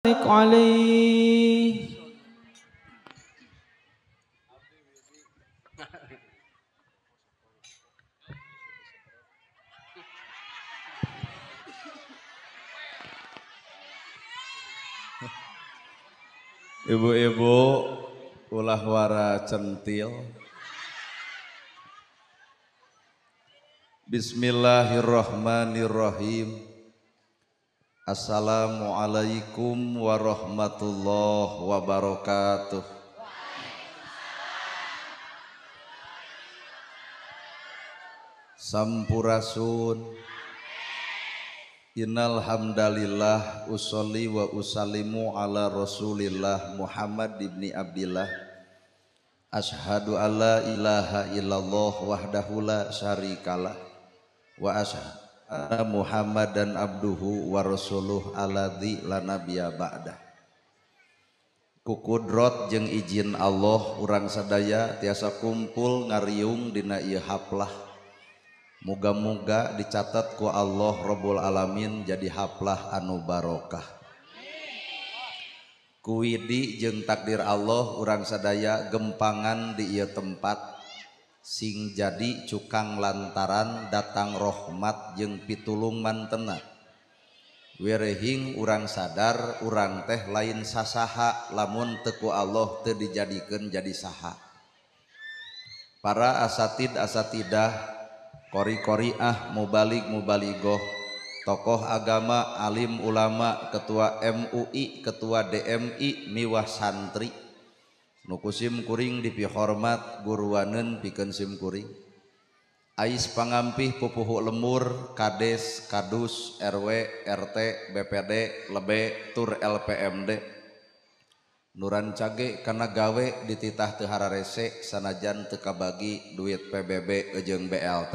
عليه. Ibu-ibu ulah wara centil. Bismillahirrahmanirrahim. Assalamualaikum warahmatullahi wabarakatuh. Sampurasun. Innal hamdalillah usolli wa usallimu ala rasulillah Muhammad ibni Abdillah. Ashhadu alla ilaha illallah wahdahu la syarikalah wa ashhadu anna Muhammadan abduhu wa rasuluh alladzi la nabiyya ba'dah. Ku kudrot jeung izin Allah urang sadaya tiasa kumpul ngariung dina ieu haplah. Muga-muga dicatat ku Allah Rabbul Alamin jadi haplah anu barokah. Kuwidi jeung takdir Allah urang sadaya gempangan di ieu tempat sing jadi cukang lantaran datang rahmat jeung pitulung mantena. Werehing urang sadar urang teh lain sasaha lamun teu ku Allah teu dijadikeun jadi saha. Para asatid asatidah, kori-koriah, mubalik mubaligoh, tokoh agama, alim ulama, ketua MUI, ketua DMI, miwah santri nuku sim kuring dipihormat guruaneun pikeun sim kuring. Ais pangampih pupuhu lemur, kades, kadus, RW, RT, BPD, lebe, tur LPMD nuran cage kana gawe dititah teu hararese sanajan teu kabagi duit PBB jeung BLT.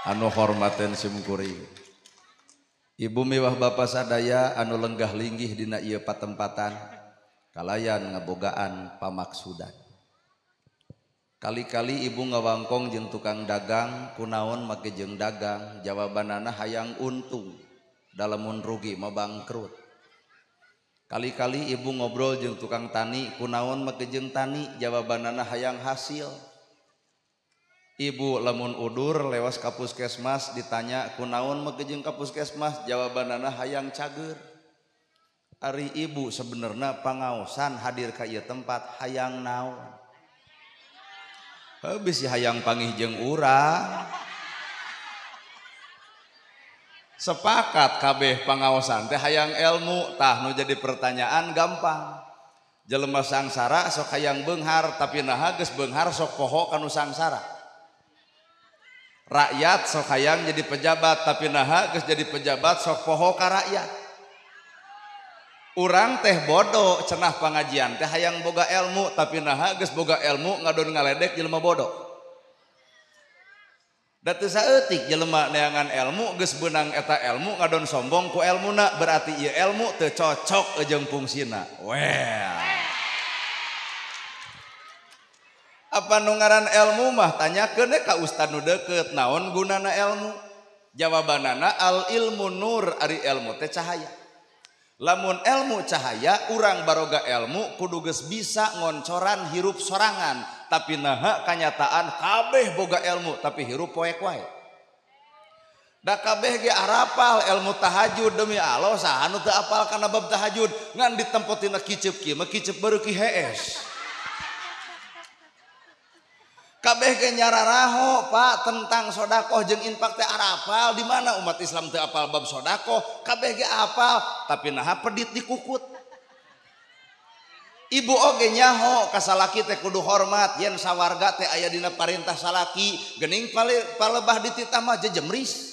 Anu hormaten sim kuring. Ibu miwah bapa sadaya anu lenggah linggih dina ieu patempatan kalayan ngabogaan pamaksudan. Kali-kali ibu ngawangkong jeung tukang dagang kunaon make jeung dagang, jawabanana hayang untung dalamun rugi mah bangkrut. Kali-kali ibu ngobrol jeung tukang tani kunaon make jeung tani, jawabanana hayang hasil. Ibu lamun udur lewas ka puskesmas ditanya kunaon make jeung ka puskesmas, jawabanana hayang cager. Ari ibu sebenarnya pangaosan hadir ka ieu tempat hayang naon? Heuh bisi hayang pangih jeung urang. Sepakat kabeh pangaosan teh hayang ilmu, tah nu jadi pertanyaan gampang. Jelema sangsara sok hayang beunghar tapi naha geus beunghar sok poho kanu sangsara. Rakyat sok hayang jadi pejabat tapi naha geus jadi pejabat sok poho ka rakyat. Urang teh bodoh cenah pangajian teh hayang boga ilmu tapi naha geus boga ilmu ngadon ngaledek jelema bodoh. Da teu saeutik jelema neangan ilmu geus beunang eta ilmu ngadon sombong ku elmuna, berarti ieu ilmu teu cocok jeung fungsina. Well. Apa nu ngaran ilmu mah tanyakeun ka ustad nu deukeut naon gunana ilmu? Jawabanana al ilmu nur, ari ilmu teh cahaya. Lamun ilmu cahaya, urang baroga ilmu kudu geus bisa ngoncoran hirup sorangan, tapi naha kanyataan kabeh boga ilmu tapi hirup poek wae. Da kabeh ge arapal ilmu tahajud, demi Allah saha nu teu apal kana bab tahajud, ngan ditempotina kiceup kieu mah kiceup beureuk hees. Kabeh ge nyararaho Pak tentang sodakoh jeung infak teh arapal, di mana umat Islam teu apal bab sodakoh, kabeh ge apal tapi naha pedit dikukut. Ibu oge nyaho ka salaki teh kudu hormat, yen sawarga teh aya dina parintah salaki, geuning palebah dititah mah jejemris.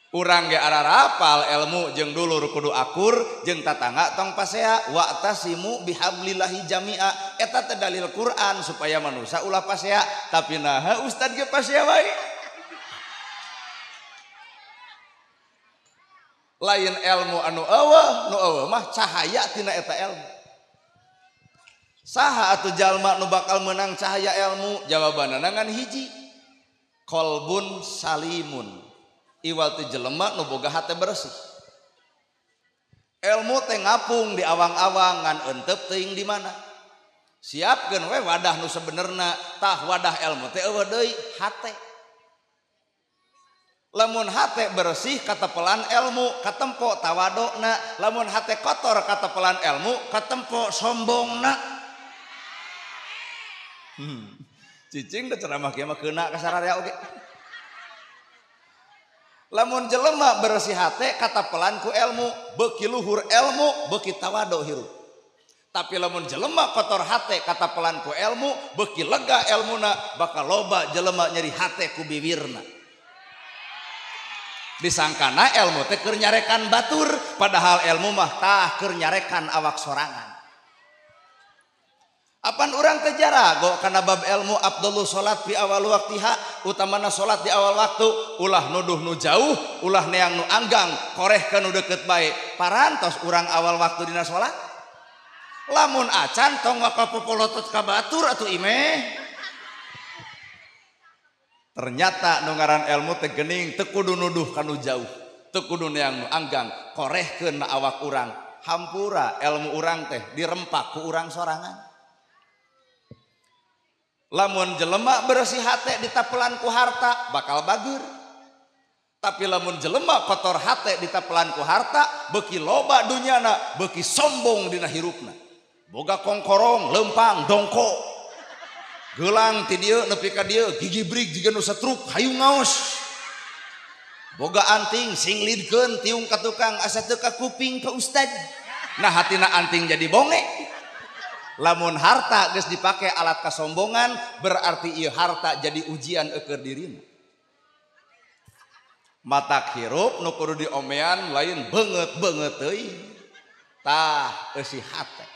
Urang ge ararapal ilmu jeung dulur kudu akur jeung tatangga tong pasea, wa'tasimu bihablillahi jami'a, eta teh dalil Quran supaya manusia ulah pasea, tapi naha ustad ge pasea wae. Lain ilmu anu eueuh, nu eueuh mah cahaya tina eta ilmu. Saha atuh jalma nu bakal meunang cahaya ilmu? Jawabanana ngan hiji, qalbun salimun. Iwal ti jelema nu boga hate bersih. Ilmu teh ngapung di awang-awang ngan entep teuing di mana. Siapkeun we wadah nu sebenerna, tah wadah ilmu teh eueuh deui hate. Lamun hate bersih katepelan ilmu, katempo tawadona. Lamun hate kotor katepelan ilmu, katempo sombongna. Cicing da ceramah kieu mah keuna ka sararea oge. Lamun jelema bersih hate katapelan ku ilmu, beuki luhur ilmu, beuki tawado hirup. Tapi lamun jelema kotor hate katapelan ku ilmu, beuki lega ilmuna, bakal loba jelema nyeri hate ku biwirna. Disangkana ilmu teh keur nyarekan batur, padahal ilmu mah tah keur nyarekan awak sorangan. Apan urang teh jarago kana bab ilmu afdhalu salat fi awal waktiha, utamana salat di awal waktu, ulah nuduh nu jauh, ulah neang nu anggang, korehkeun nu deukeut bae. Parantos urang awal waktu dina salat. Lamun acan tong waka popolotot ka batur atuh imeh. Ternyata nu ngaran ilmu teh geuning teu kudu nuduh ka nu jauh, teu kudu neang nu anggang, korehkeun na awak urang. Hampura ilmu urang teh dirempak ku urang sorangan. Lamun jelema bersih hate ditapelan ku harta bakal bager. Tapi lamun jelema kotor hate ditapelan ku harta beuki loba dunyana, beuki sombong dina hirupna. Boga kongkorong, lempang, dongko. Gelang ti dieu nepi ka dieu, gigi brig jiga nu setruk, hayu ngaos. Boga anting singlidkeun tiung ka tukang asa teu ka kuping ka ustad. Nah hatina anting jadi bonge. Lamun harta geus dipake alat kasombongan berarti ieu harta jadi ujian eukeun dirina. Matak hirup nu kudu diomean lain beungeut-beungeut teuing. Tah eusi hate.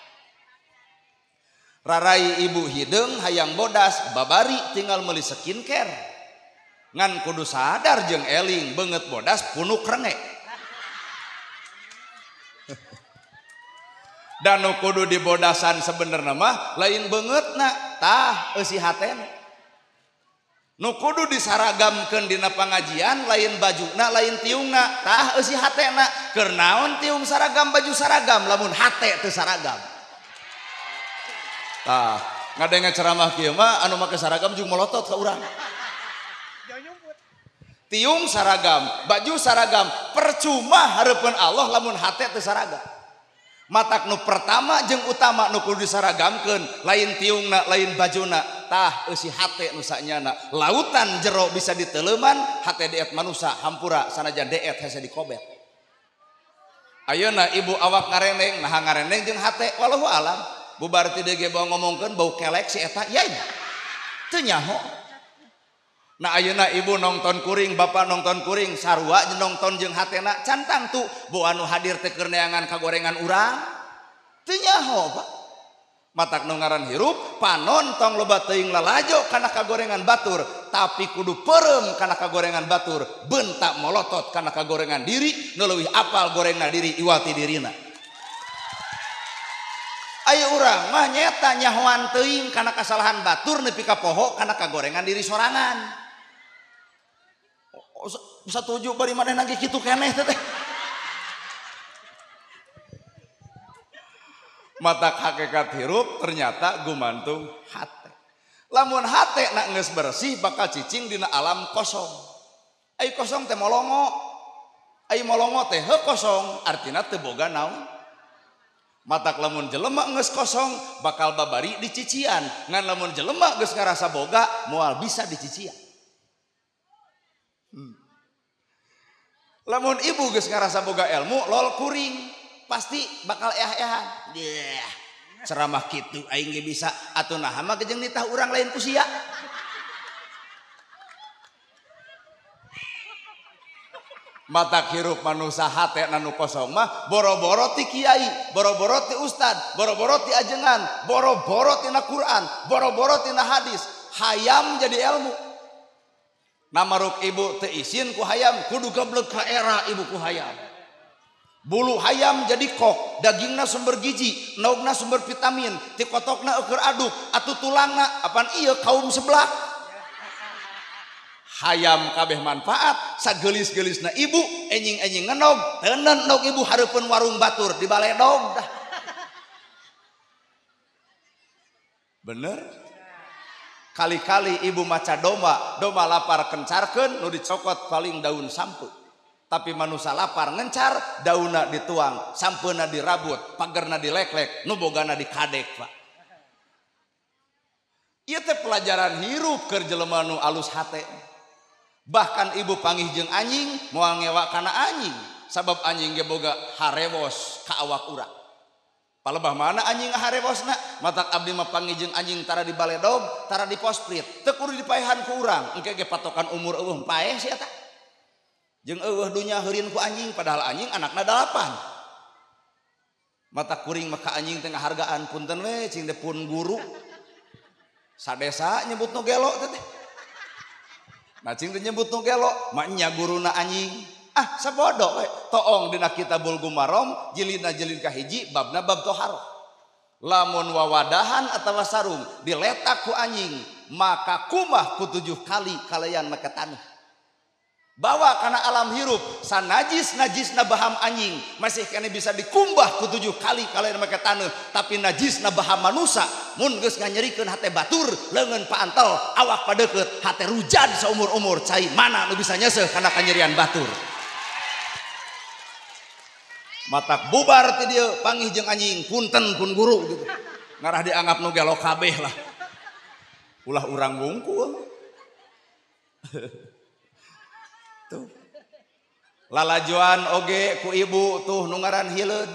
Rarai ibu hideung hayang bodas babari tinggal meuli skincare. Ngan kudu sadar jeung eling beungeut bodas punuk renge. Dan nu kudu dibodasan sebenarnya mah lain beungeutna, tah eusi hatena. Nu kudu disaragamkeun dina pangajian lain bajuna lain tiungna, tah eusi hatena. Keur naon tiung saragam baju saragam lamun hate teu saragam. Tah, ngadenge ceramah kieu mah anu make saragam jeung molotot ka urang. Tiung saragam, baju saragam, percuma hareupeun Allah lamun hate teu saragam. Matak nu pertama jeung utama nu kudu disaragamkeun lain tiungna lain bajuna, tah eusi hate nu sanyana. Lautan jero bisa diteleman, hate deet manusa hampura sanajan deet hese dikobet. Ayeuna ibu awak ngareneng, nah ngareneng jeung hate wallahu alam. Bubar ti deui ge bawa ngomongkeun bau kelek si eta yai. Teu nyaho. Nah ayeuna ibu nongton kuring, bapak nongton kuring, sarua jeung nongton jeung hatena can tangtu bo anu hadir teh keur neangan kagorengan urang. Teu nyaho, Pak. Matak nu ngaran hirup panon tong loba teuing lalajo kana kagorengan batur, tapi kudu peureum kana kagorengan batur, bentak molotot kana kagorengan diri, nu leuwih apal gorengna diri iwal ti dirina. Ayo urang mah nyeta nyahoan teuing kana kasalahan batur nepi ka poho kana kagorengan diri sorangan. Satuju bari manehna ge kitu keneh teh. Matak hakikat hirup ternyata gumantung hate. Lamun hate nak geus bersih bakal cicing dina alam kosong. Ai kosong teh molongo. Ai molongo teh heuh kosong, artina teu boga naon. Matak lamun jelema geus kosong bakal babari dicician. Ngan lamun jelema geus ngarasa boga moal bisa dicician. Lamun ibu geus ngarasa boga ilmu lol kuring pasti bakal eah-eahan. Deh, ceramah kitu aing ge bisa atuh naha mah jeung nitah urang lain ku sia. Matak hirup manusa hate nu kosong mah boro-boro ti kiai, boro-boro ti ustad, boro-boro ti ajengan, boro-boro tina Quran, boro-boro tina hadis, hayam jadi ilmu. Namaruk ibu teu isin ku hayam, kudu gablek ka era ibu ku hayam. Bulu hayam jadi kok, dagingna sumber gizi, naugna sumber vitamin, ti kotokna eueur aduk, atuh tulangna apan ieu kaum seblak. Hayam kabeh manfaat sagelis-gelisna ibu enjing-enjing ngenog teuneun nog ibu hareupeun warung batur di baledog dah. Bener? Kali-kali ibu maca domba, domba lapar kencarkeun nu dicokot paling daun sampe. Tapi manusia lapar ngencar, daunna dituang, sampeuna dirabut, pagerna dileklek, nu bogana dikadek, Pak. Ieu teh pelajaran hirup keur jelema nu alus hate. Bahkan ibu pangih jeung anjing moal ngewa kana anjing, sabab anjing ge boga harewos ka awak urang. Palebah mana anjing harewosna? Matak abdi mah pangih jeung anjing tara di baledog, tara di posprit, teu kudu dipaehan ku urang. Engke ge patokan umur eueuh paeh si eta. Jeung eueuh dunya heurin ku anjing, padahal anjing anakna 8. Mata kuring maka anjing teh ngahargaan punten we cing teh pun guru. Sadesa nyebut nu gelo teh. Nah cing teh nyebut nu gelo, maknya guruna anjing. Ah sabodo we toong dina Kitabul Gumarom jilidna jilid kahiji babna bab toharoh. Lamun wawadahan atawa sarung diletak ku anjing, maka kumah ku 7 kali kalayan make taneuh. Bawa kana alam hirup sanajis najisna baham anjing masih kene bisa dikumbah ku 7 kali kalayan make taneuh, tapi najisna baham manusa mun geus nganyerikeun hate batur leungeun paantel awak padeukeut hate rujad saumur-umur cai mana nu bisa nyeseuh kana kanyerian batur. Matak bubar ti dieu pangih jeung anjing punten pun guru gitu. Ngarah dianggap nu gelo kabeh lah. Ulah urang wungkul. Tuh. Lalajoan oge ku ibu tuh nu ngaran hileud.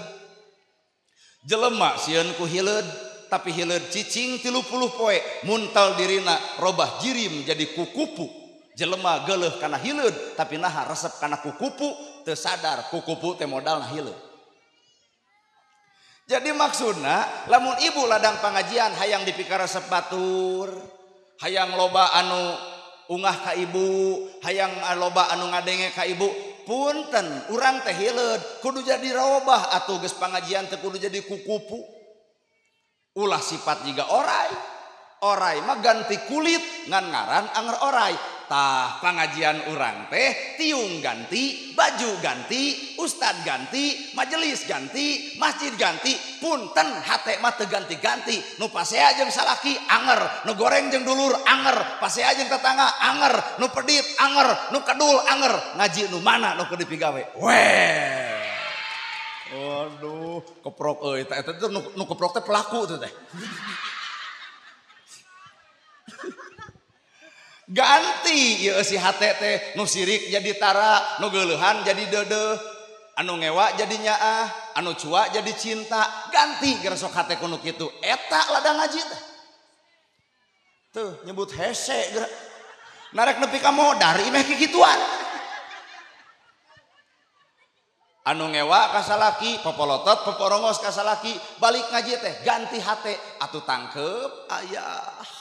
Jelema sieun ku hileud, tapi hileud cicing 30 poe muntal dirina robah jirim jadi kukupu. Jelema geuleuh kana hileud tapi naha resep kana kukupu, teu sadar kukupu teh modalna hileud. Jadi maksudna lamun ibu ladang pangajian hayang dipikaresep batur, hayang loba anu ungah ka ibu, hayang loba anu ngadenge ka ibu, punten urang teh hileud kudu jadi robah atuh geus pangajian teh kudu jadi kukupu. Ulah sifat jiga orai. Orai mah ganti kulit ngan ngaran anger orai. Tah pangajian urang teh tiung ganti, baju ganti, ustad ganti, majelis ganti, masjid ganti, punten hate mah teu ganti-ganti. Nu pasea jeung salaki anger, nu goreng jeung dulur anger, pasea jeung tetangga anger, nu pedit anger, nu kedul anger, ngaji nu mana nu kudu dipigawe. Weh. Waduh, keprok euy eta eta nu keprok teh pelaku tuh teh. Ganti ieu si hate teh nu sirik jadi tara, nu geuleuhan jadi deudeuh, anu ngewa jadi nyaah, anu cua jadi cinta. Ganti geura sok hate ku nu kitu. Eta ladang ngaji teh. Tuh nyebut hese geura. Narek nepi ka modar imeh kikituan. Anu ngewa ka salaki, popolotot poporongos ka salaki, balik ngaji teh ganti hate atuh tangkep ayah.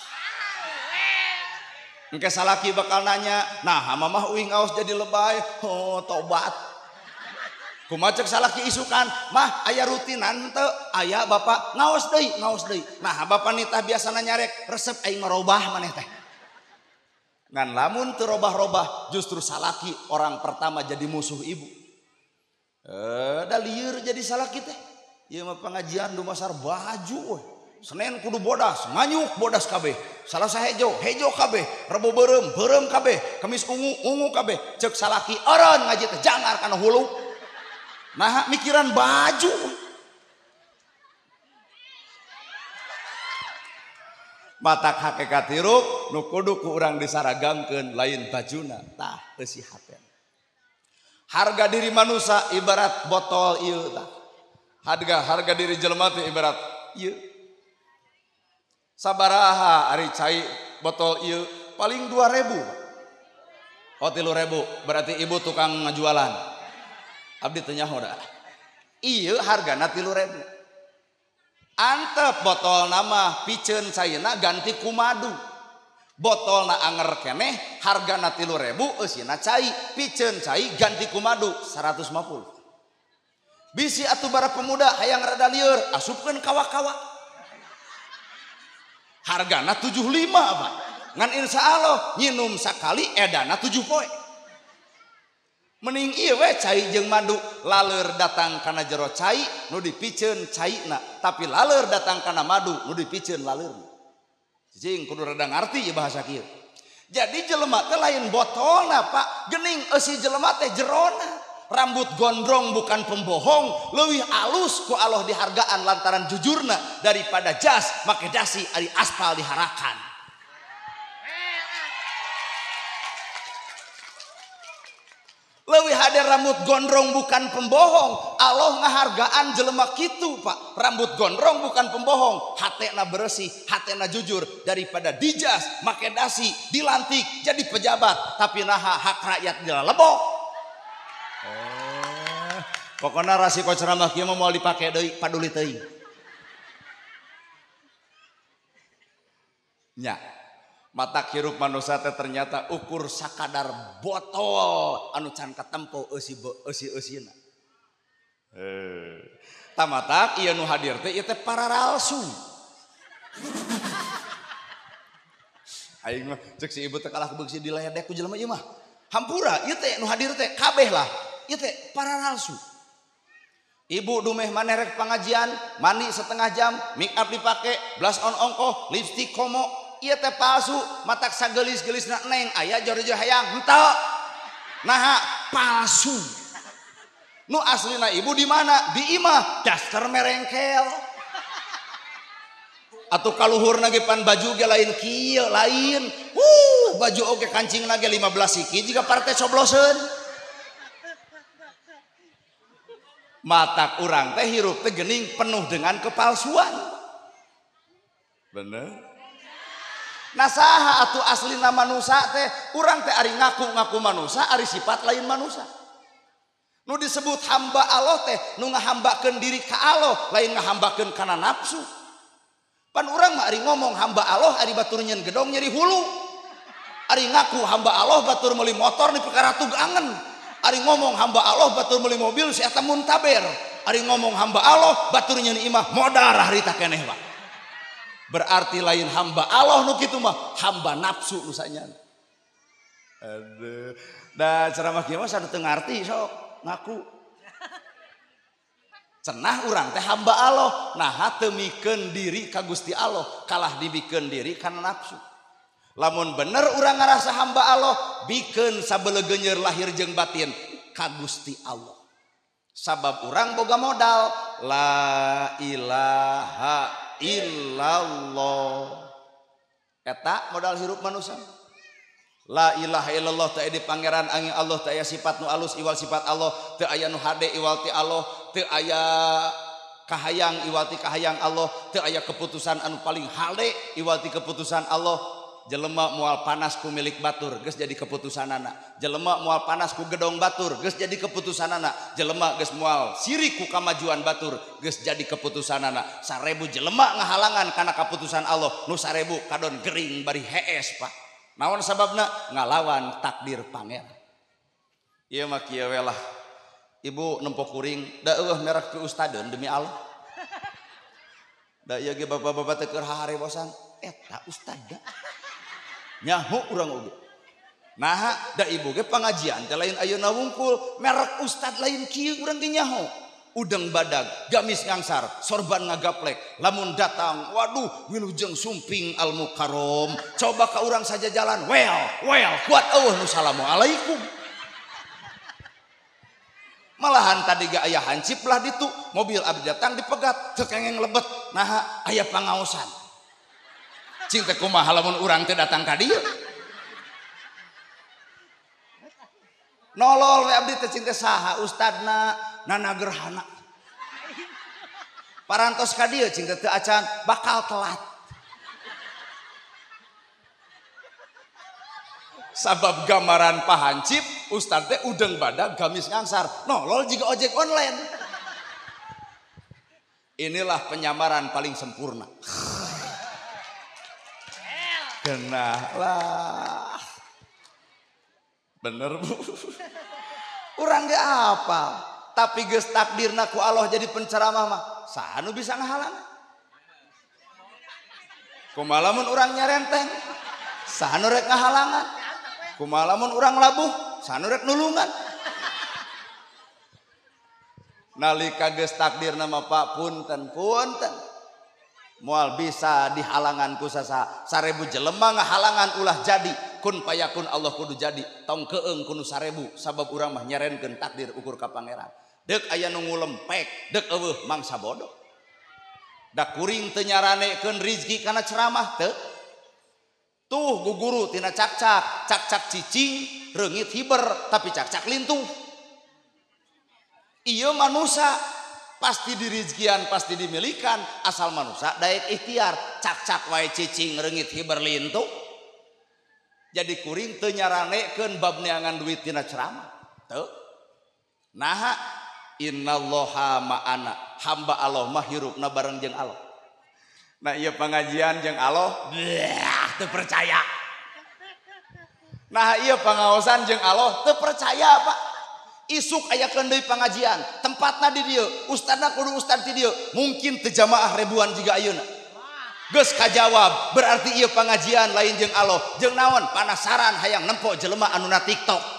Engke salaki bakal nanya, nah mamah uing ngaos jadi lebay, oh tobat. Kumaha cek salaki isukan, mah aya rutinan teu, aya bapak ngaos deui, ngaos deui. Nah bapak nitah biasana nyarek, resep aing marobah maneh teh. Ngan lamun teu robah-robah, justru salaki orang pertama jadi musuh ibu. Da lieur jadi salaki teh. Ieu mah pengajian dumasar baju we. Senin kudu bodas, nganyuk bodas kabeh. Salasa hejo, hejo kabeh. Rebo beureum, beureum kabeh. Kemis ungu, ungu kabeh. Cek salaki eureun ngaji teh jangar kana hulu. Nah, mikiran baju. Matak hakikat hirup nu kudu ku urang disaragamkeun lain bajuna, tah eusi hate. Harga diri manusia ibarat botol ieu tah. Harga diri jelema teh ibarat ieu. Sabaraha ari cai botol ieu paling 2.000. Oh 3.000 berarti ibu tukang ngajualan. Abdi teu nyaho da. Ieu hargana 3.000. Antep botol nama piceun caina ganti ku madu. Botolna anger keneh hargana 3.000 eusina cai, piceun cai ganti ku madu 150. Bisi atuh bara pemuda hayang rada lieur asupkeun kawa-kawa. Hargana 75 Pak. Ngan insya Allah nyinum sakali edana 7 poe. Mending ieu we cai jeung madu, laleur datang kana jero cai nu dipiceun caina, tapi laleur datang kana madu nu dipiceun laleurna. Cicing kudu rada ngarti ieu bahasa kieu. Jadi jelema teh lain botolna Pak, geuning eusi jelema teh jerona. Rambut gondrong bukan pembohong, leuwih alus ku Allah dihargaan lantaran jujurna daripada jas make dasi ari aspal diharakan. Leuwih hade rambut gondrong bukan pembohong, Allah ngahargaan jelema kitu Pak. Rambut gondrong bukan pembohong, hatena bersih, hatena jujur daripada dijas make dasi dilantik jadi pejabat tapi naha hak rakyat dilalebok. Pokoknya rasiko ceramah kieu mah moal dipake deui paduli teuing. Nya, matak hirup manusia teh ternyata ukur sakadar botol anu can katempo eusi-eusina. Tamatak ieu nu hadir teh ieu teh pararalsu. Aing mah ceuk si ibu teh kalah kebeungsi diledek ku jelema ieu mah. Hampura ieu teh nu hadir teh kabeh lah. Ieu teh pararalsu. Ibu dumeh maneh rek pengajian, mandi setengah jam, make up dipake, blush on ongkoh, lipstick komo, ieu teh palsu, matak sagelis-gelisna neng aya jor-jor hayang henteu. Naha palsu. Nu aslina ibu di mana? Di imah, daster merengkel. Atuh kaluhurna ge pan baju ge lain kieu, lain. Baju oge kancingna ge 15 siki jiga partai cobloseun. Matak urang teh hirup teh geuning penuh dengan kepalsuan. Bener? Nah saha atuh aslina manusa teh, urang teh ari ngaku-ngaku manusa, ari sifat lain manusa. Nu disebut hamba Allah teh nu ngahambakeun diri ka Allah, lain ngahambakeun kana nafsu. Pan urang mah ari ngomong hamba Allah ari batur nyeun gedong nyeri hulu. Ari ngaku hamba Allah batur meuli motor di perkara tugangan. Ari ngomong hamba Allah batur meuli mobil si eta muntaber. Ari ngomong hamba Allah batur nyeun imah modar harita keneh Pak. Berarti lain hamba Allah nu kitu mah, hamba nafsu nu sanyana. Aduh. Da ceramah kieu mah sadu teu ngarti sok ngaku. Cenah urang teh hamba Allah, naha teu mikeun diri ka Gusti Allah, kalah dibikeun diri kana nafsu. Lamun bener urang ngarasa hamba Allah, bikeun sabelegeuneur lahir jeung batin ka Gusti Allah. Sabab urang boga modal la ilaha illallah. Eta modal hirup manusia. La ilaha illallah teu aya di pangeran angin Allah, teu aya sifat nu alus iwal sifat Allah, teu aya nu hade iwal ti Allah, teu aya kahayang iwal ti kahayang Allah, teu aya keputusan anu paling hade iwal ti keputusan Allah. Jelema moal panas ku milik batur geus jadi keputusanana. Jelema moal panas ku gedong batur geus jadi keputusanana. Jelema geus moal sirik ku kamajuan batur geus jadi keputusanana. 1000 jelema ngahalangan kana keputusan Allah, nu 1000 kadon gering bari hees Pak. Naon sababna? Ngalawan takdir pangeran. Ieu mah kieu we lah. Ibu nempo kuring da eueuh merek ku ustadeun demi Allah. Da ieu ge bapak-bapak teh keur haharebosan eta ustad. Nyaho urang oge. Naha da ibu ge pangajian teh lain ayeuna wungkul, merek ustad lain kieu urang ge nyaho. Udeng badag, gamis ngangsar, sorban ngagaplek, lamun datang, waduh wilujeng sumping al mukarrom. Coba ka urang saja jalan, well, kuat eueuh nu salamualaikum. Malahan tadi ge aya hancip lah ditu, mobil abdi datang dipegat, teu kengeng lebet, naha aya pangaosan. Cing teh kumaha lamun urang teh datang ka dieu. Nolol we abdi teh cing teh saha ustadna nana gerhana. Parantos ka dieu cing teh teu acan bakal telat. Sabab gambaran pahancip ustad teh udeng badag gamis ngangsar. Nolol jiga ojek online. Inilah penyamaran paling sempurna. Genah lah. Bener Bu. Urang ge apa? Tapi geus takdirna ku Allah jadi penceramah mah. Saha nu bisa ngahalang? Kumaha lamun urang nyarenteng? Saha nu rek ngahalangan? Kumaha lamun urang labuh, saha nu rek nulungan? Nalika geus takdirna mah Pak punten punten. Moal bisa dihalangan ku sasaha. 1000 jelema ngahalangan ulah jadi. Kun payakun Allah kudu jadi. Tong keung kunu 1000 sabab urang mah nyarenkeun takdir ukur ka pangeran. Deuk aya nu ngulempek, deuk eueuh mangsa bodoh. Da kuring teu nyaranekeun rizki kana ceramah teu. Tuh guguru tina cakcak, cakcak cicing, reungit hiber, tapi cakcak lintuh. Ieu manusa pasti dirizkian, pasti dimilikan, asal manusa daek ikhtiar, cakcak wae cicing, reungit hiber lintuh. Jadi kuring teu nyaranekeun bab neangan duit tina ceramah. Teu. Naha innallaha ma'ana, hamba Allah mah hirupna bareng jeung Allah. Nah iya pengajian jeung Allah, teu percaya. Nah iya pengaosan jeung Allah, teu percaya Pak. Isuk aya deui pengajian, tempatna di dieu, ustadna kudu ustad di dieu, mungkin teu jamaah ribuan jiga ayeuna. Geus kajawab, berarti ieu pengajian lain jeung Allah, jeung naon? Panasaran hayang nempo jelema anu na TikTok.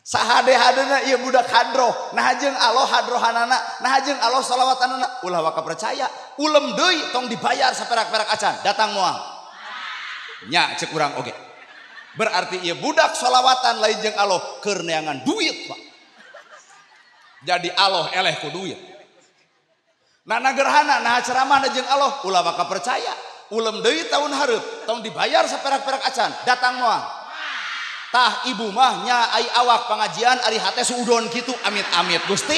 Sahade-hadena ieu budak hadroh, nah jeung Allah hadrohanana, nah jeung Allah salawatanana, ulah waka percaya, ulem deui tong dibayar saperak-perak acan, datang moal. Nya cek urang oge. Berarti ieu budak salawatan lain jeung Allah keur neangan duit, Pak. Jadi Allah eleh ku duit. Nah gerhana, nah ceramah jeung Allah, ulah waka percaya, ulem deui tahun hareup, tong dibayar saperak-perak acan, datang moal. Tah ibu mah nya ai awak pengajian ari hate suudon kitu amit-amit Gusti.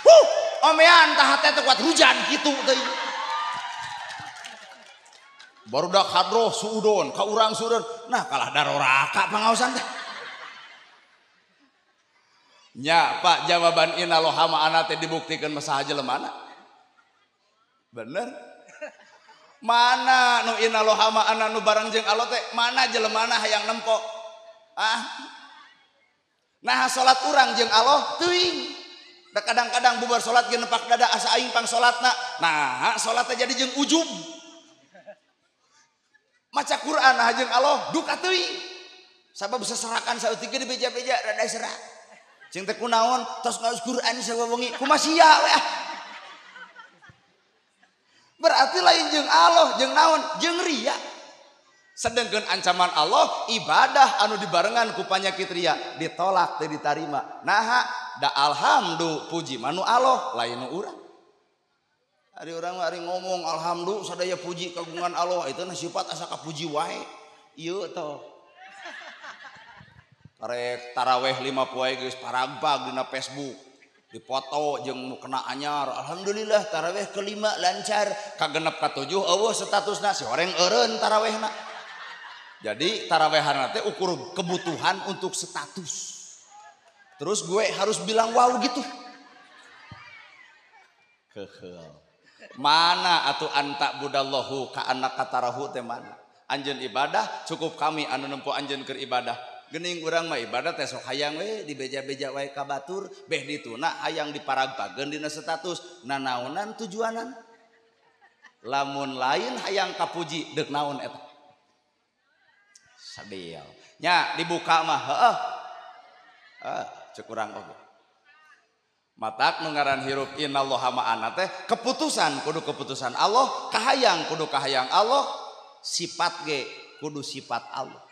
Huh, omean tah hate teh kuat hujan kitu teh. Barudak hadroh suudon ka urang suudon. Nah kalah daroraka pangaosan teh. Nya Pak jawaban innallaha ma'ana teh dibuktikeun mah saha jelemana. Bener? Mana nu innallaha ma'ana nu bareng jeung Allah teh mana jelemana hayang nempo? Ah. Nah salat urang jeung Allah teuing. Da kadang-kadang bubar salat ge nepak dada asa aing pang salatna. Nah salat teh jadi jeung ujub. Maca Quran nah jeung Allah duka teuing. Sabab seserakan saeutik ge dibeja-beja rada serak. Jeung teh kunaon tos ngaos Quran sawengi kumaha sia we ah. Berarti lain jeung Allah jeung naon jeung riya. Sedangkan ancaman Allah ibadah anu dibarengan ku panyakit ria ditolak teu ditarima. Naha da alhamdu puji manu Allah lain nu urang. Ari urang mah ari ngomong alhamdu sadaya puji kagungan Allah itu na sifat asa kapuji wae. Ieu toh. Karek taraweh 5 poe geus paragbag dina Facebook. Dipoto jeung nu kena anyar alhamdulillah taraweh kelima lancar kagenep katujuh eueuh statusna si horeng eureun tarawehna. Jadi tarawehan teh ukur kebutuhan untuk status. Terus gue harus bilang wow gitu. Kehel. Mana atuh anta budallahu ka anak katarahu teh mana? Anjeun ibadah cukup kami anu nempo anjeun keur ibadah. Geuning urang mah ibadah teh sok hayang we dibeja-beja wae ka batur, beh dituna hayang diparagpageun dina status. Nanaonan tujuanan? Lamun lain hayang kapuji deuk naon eta? Sadil. Nya dibuka mah heueuh. Cek urang oge. Matak nu ngaran hirup innallaha ma'ana teh keputusan kudu keputusan Allah, kahayang kudu kahayang Allah, sifat ge kudu sifat Allah.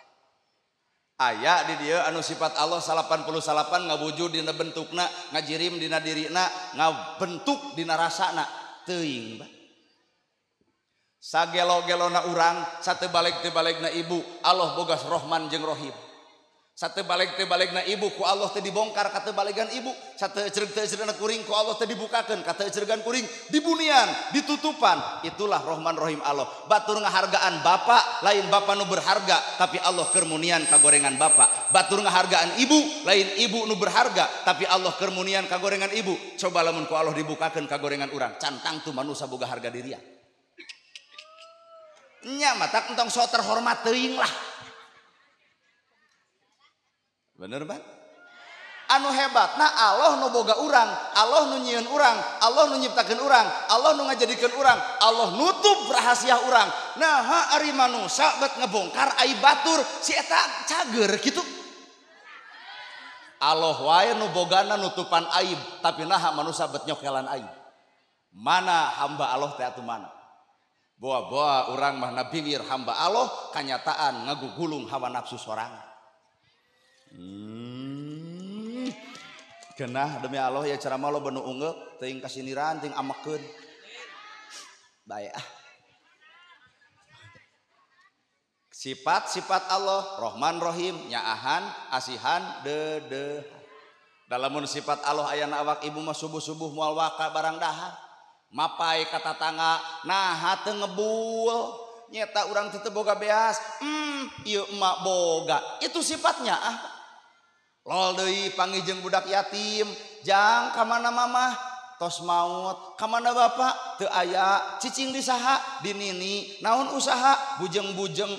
Aya di dieu anu sifat Allah 88 ngawujud dina bentukna, ngajirim dina dirina, ngabentuk dina rasana. Teuing bah. Sagelo-gelona urang, sate balik-tebalikna ibu, Allah bogas Rohman jeung Rohim. Sate balik-tebalikna ibu ku Allah teh dibongkar ka tebalikan ibu, sate ecreg-ecregna kuring ku Allah teh dibukakeun ka ecregan kuring, dibunian, ditutupan. Itulah Rohman Rohim Allah. Batur ngahargaan bapak, lain bapak nu berharga, tapi Allah keur munian kagorengan bapak. Batur ngahargaan ibu, lain ibu nu berharga, tapi Allah keur munian kagorengan ibu. Coba lamun ku Allah dibukakeun kagorengan urang, cantang tuh manusa boga harga dirian. Nya matak entong sok terhormat teuing lah. Bener bang? Anu hebat nah Allah nu boga urang, Allah nu nyieun urang, Allah nu nyiptakeun urang, Allah nu ngajadikeun urang, Allah nutup rahasia urang. Nah ari manusa bet ngebongkar aib batur si eta cager kitu. Allah wae nu bogana nutupan aib, tapi naha manusa bet nyokelan aib. Mana hamba Allah teh atuh mana? Boa-boa urang mah nabiwir hamba Allah kanyataan ngagugulung hawa nafsu sorangan. Genah demi Allah ya ceramah lo benu ungeuk teuing kasiniran teuing amekeun. Bae ah. Sifat-sifat Allah Rahman Rahim nyaahan asihan deudeuhan. Dalamun sifat Allah ayana awak ibu mah subuh-subuh moal waka barang dahar. Mapai ka tatangga naha teu ngebul nyeta urang teu boga beas. Ieu emak boga. Itu sifatnya ah. Lol deui panggih jeung budak yatim, jang ka mana mamah tos maut, ka mana bapak teu aya, cicing di saha, di nini, naon usaha, bujeng-bujeng,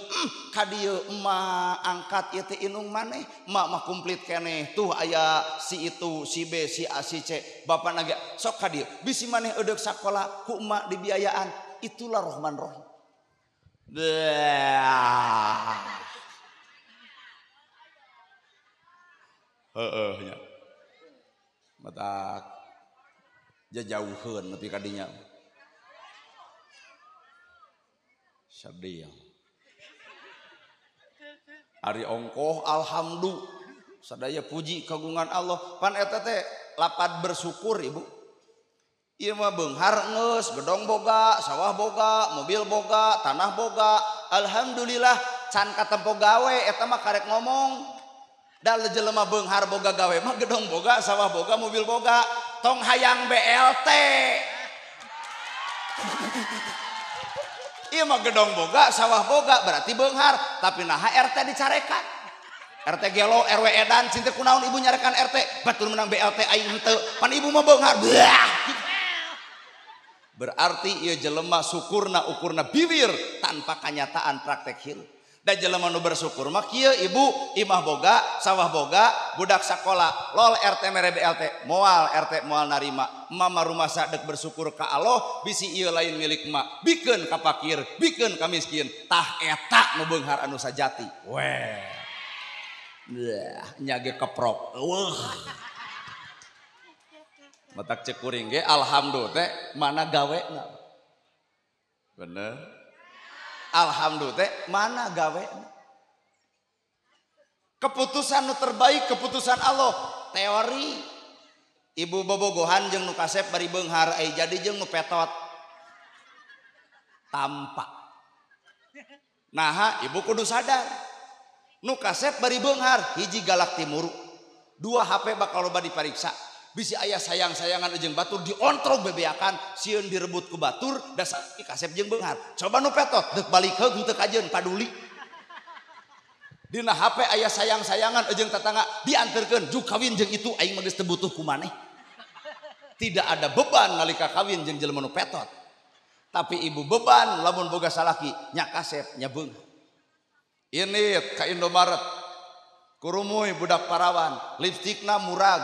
ka dieu emak angkat ieu teh inung maneh, emak mah komplit keneh, tuh aya si itu, si B, si A, si C, bapak nage sok ka dieu, bisi maneh eudeuk sakola ku emak dibiayaan, itulah Rahman Rahim. Heeh nya. Matak jajauheun nepi ka dinya. Sedih. Ari ongkoh alhamdulillah. Sadaya puji kagungan Allah. Pan eta teh lapad bersyukur ibu. Ieu mah beunghar geus, gedong boga, sawah boga, mobil boga, tanah boga. Alhamdulillah can katempo gawe eta mah karek ngomong. Da jelema beunghar boga gawe mah gedong boga, sawah boga, mobil boga, tong hayang BLT. Ieu mah gedong boga, sawah boga berarti beunghar, tapi naha RT dicarekan. RT gelo, RW edan, cinta kunaon ibu nyarekan RT, batur menang BLT aing henteu. Pan ibu mah beunghar. Berarti ieu jelema syukurna ukurna bibir tanpa kanyataan praktek hirup. Da jelema nu bersyukur mah kieu ibu, imah boga, sawah boga, budak sakola, lol RT mere BLT, moal RT moal narima. Mama rumasa dek bersyukur ka Allah, bisi ieu lain milik emak, bikeun ka fakir, bikeun ka miskin, tah eta nu beunghar anu sajati. Weh. Nya ge keprok. Eueuh. Matak cek kuring ge alhamdulillah teh mana gawena. Bener. Alhamdulillah teh mana gawe. Keputusan nu terbaik keputusan Allah. Teori ibu bobogohan jeung nu kasep bari beunghar ai jadi jeung nu petot tampak. Naha ibu kudu sadar nu kasep bari beunghar hiji galak timuru, dua HP bakal loba dipariksa, bisi aya sayang-sayangan jeung batur diontrog bebeakan sieun direbut ku batur dasar kasep jeung beunghar. Coba nu petot deuk balik heug henteu kajeun paduli. Dina HP aya sayang-sayangan jeung tetangga dianterkeun juk kawin jeung itu aing mah geus teu butuh ku maneh. Tidak ada beban nalika kawin jeung jelema nu petot. Tapi ibu beban lamun boga salaki nya kasep nya beunghar. Ini ka Indomaret kurumuy budak parawan lipstikna murag.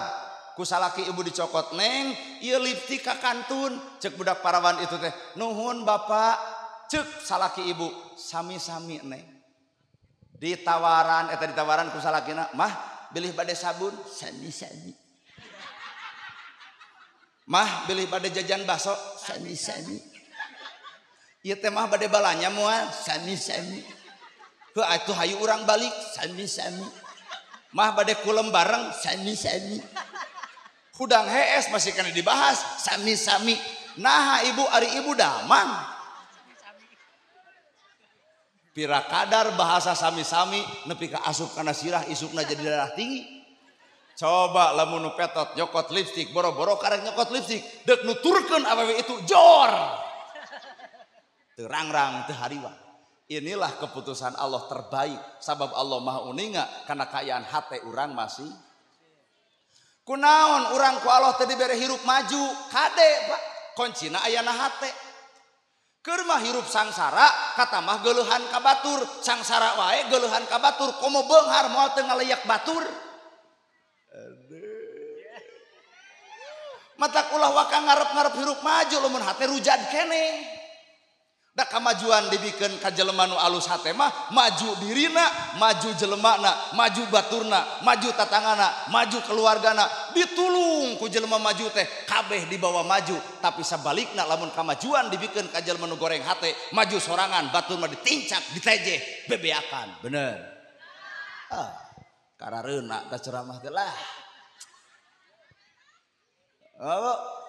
Ku salaki ibu dicokot neng ieu lipstik ka kantun cek budak parawan itu teh nuhun bapak cek salaki ibu sami-sami neng ditawaran eta ditawaran ku salakina mah bilih bade sabun sami-sami, mah bilih bade jajan bakso sami-sami, ieu teh mah bade balanya moal sami-sami, heuh atuh hayu urang balik sami-sami, mah bade kulem bareng sami-sami. Hudang hees masih kena dibahas sami-sami. Naha ibu ari ibu damang. Pira kadar bahasa sami-sami nepi ka asup kana sirah isukna jadi darah tinggi. Coba lamun nu petot nyokot lipstik boro-boro karek nyokot lipstik deuk nuturkeun awewe itu jor. Teu rangrang teu hariwang. Inilah keputusan Allah terbaik sabab Allah Maha uninga kana kaayaan hate urang masih. Kunaon urang ku Allah teh dibere hirup maju kade Pak kuncina ayana hate. Keur mah hirup sangsara katamah geuleuhan ka batur, sangsara wae geuleuhan ka batur komo beunghar moal teu ngaleyak batur. Aduh. Matak ulah waka ngarep-ngarep hirup maju lamun hate rujad keneh. Da kamajuan dibikeun ka jelema nu alus hate mah maju dirina, maju jelemana, maju baturna, maju tatangana, maju keluargana, ditulung ku jelema maju teh kabeh dibawa maju. Tapi sabalikna lamun kamajuan dibikeun ka jelema nu goreng hate, maju sorangan, batur mah ditincak, ditejeh, bebeakan. Bener. Ah, karareuna ta ceramah teh lah. Oh.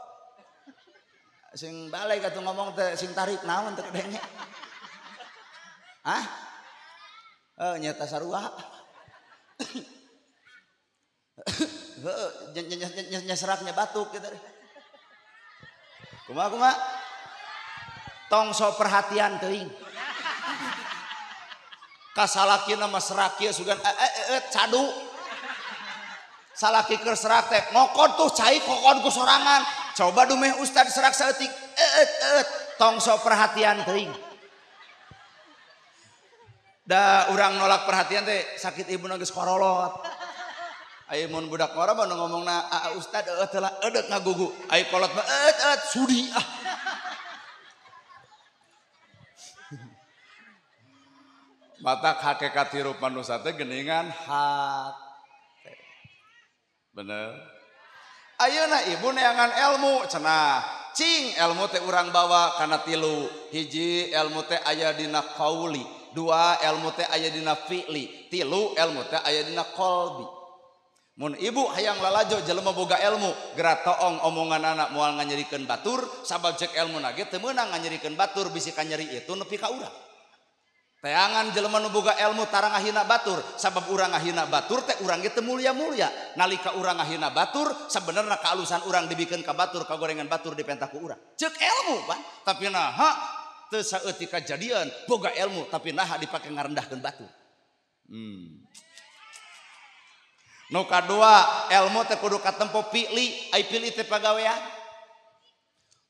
Sing balik atuh ngomong teh sing tarik naon teh kadenge. Hah? Oh, nyata sarua. Heuh, nyeseraknya batuk gitu. Kumaha kumaha? Tong sok perhatian teuing. Kasalakina mah serak ieu sugan cadu. Salaki keur serak teh ngokod tuh cai kokod ku sorangan. Coba dumeh ustad serak saeutik tong sok perhatian teuing. Da urang nolak perhatian teh sakit ibu geus korolot. Aya mun budak ngora mah nu ngomongna aa ustad eueuh teh lah eudek ngagugu. Aya kolot mah eut sudi ah. Matak hakikat hirup manusia teh geuningan hate. Bener. Ayeuna ibu neangan ilmu cenah cing ilmu teh urang bawa kana tilu hiji ilmu teh aya dina qauli, dua ilmu teh aya dina fi'li, tilu ilmu teh aya dina qalbi. Mun ibu hayang lalajo jelema boga ilmu geura toong omongan anak moal nganyerikeun batur sabab cek ilmu na ge teu meunang nganyerikeun batur bisi kanyeri itu nepi ka urang. Teangan jelema nu boga ilmu tara ngahina batur sabab urang ngahina batur teh urang ge teu mulia-mulia. Nalika urang ngahina batur sabenerna kaalusan urang dibikeun ka batur kagorengan batur dipenta ku urang. Ceuk ilmu pan, tapi naha teu saeutik kajadian boga ilmu tapi naha dipake ngarendahkeun batur. Nu kadua ilmu teh kudu katempo pi'li, ai pi'li teh pagawean.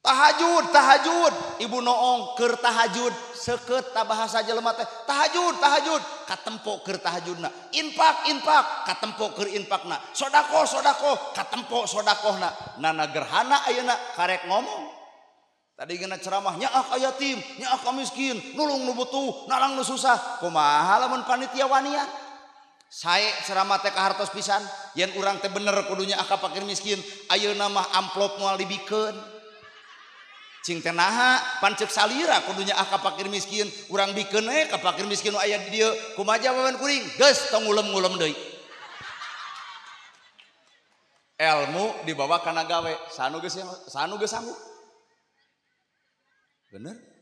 Tahajud, tahajud, ibu noong keur tahajud, seukeut ta bahasa jelema teh. Tahajud, tahajud, katempo keur tahajudna. Infak, infak, katempo keur infakna. Sodakoh, sodakoh, katempo sodakohna. Nana gerhana ayeuna karek ngomong. Tadi geuna ceramah nyaah ka yatim, nyaah ka miskin, nulung nu butuh, narang nu susah. Kumaha lamun panitia wanian? Sae ceramah teh kahartos pisan, yen urang teh bener kudu nyaah ka fakir miskin, ayeuna mah amplop moal dibikeun. Cing teh naha pan ceuk salira kudu nyaah ka fakir miskin, urang bikeun we ka fakir miskin nu aya di dieu. Kumaha jawaban kuring? Geus tong ngulem-ngulem deui. Ilmu dibawa kana gawe, sanu geus sanggup. Bener?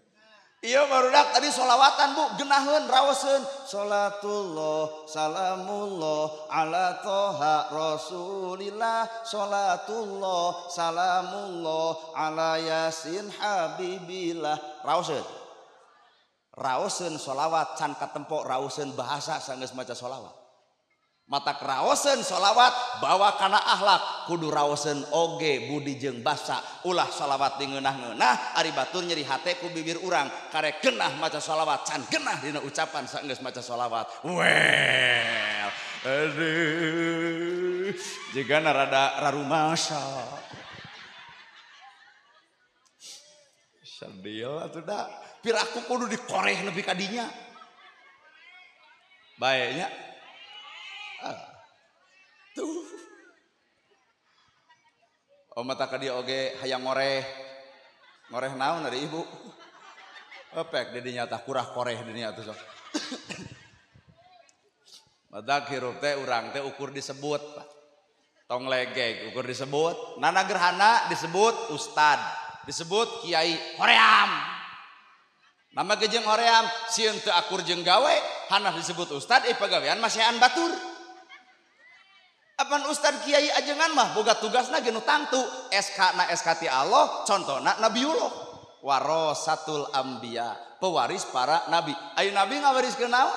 Iya barudak tadi solawatan bu, genaheun raoseun. Salatullah salamullah ala toha rasulillah, salatullah salamullah ala yasin habibillah. Raoseun. Raoseun solawat can katempo raoseun bahasa sanggeus maca solawat. Matak raoseun solawat bawa kana akhlak kudu raoseun oge budi jeung basa ulah solawat di ngeunah-ngeunah ari batur nyeri hate ku bibir urang karek genah maca solawat can genah dina ucapan saenggeus maca solawat. Well, aduh jigana rada rarumasa sedih atuh da piraku kudu dikoreh nepi ka dinya bae nya. Tuh. Oh mata ka dia oge hayang ngoreh. Ngoreh naon dari ibu? Epek di dinya tah kurah koreh di dinya tuh sok. Matak hirup teh urang teh ukur disebut, Pak. Tong legeg ukur disebut, nana gerhana disebut ustad, disebut kiai hoream. Nama ge jeung hoream sieun teu akur jeung gawe, hanah disebut ustad pagawean masihan batur. Apan ustad kiai ajengan mah boga tugasna ge nu tangtu, SK na SK ti Allah, contona Nabiullah, warasatul anbiya, pewaris para nabi. Ayo nabi ngawariskeun naon?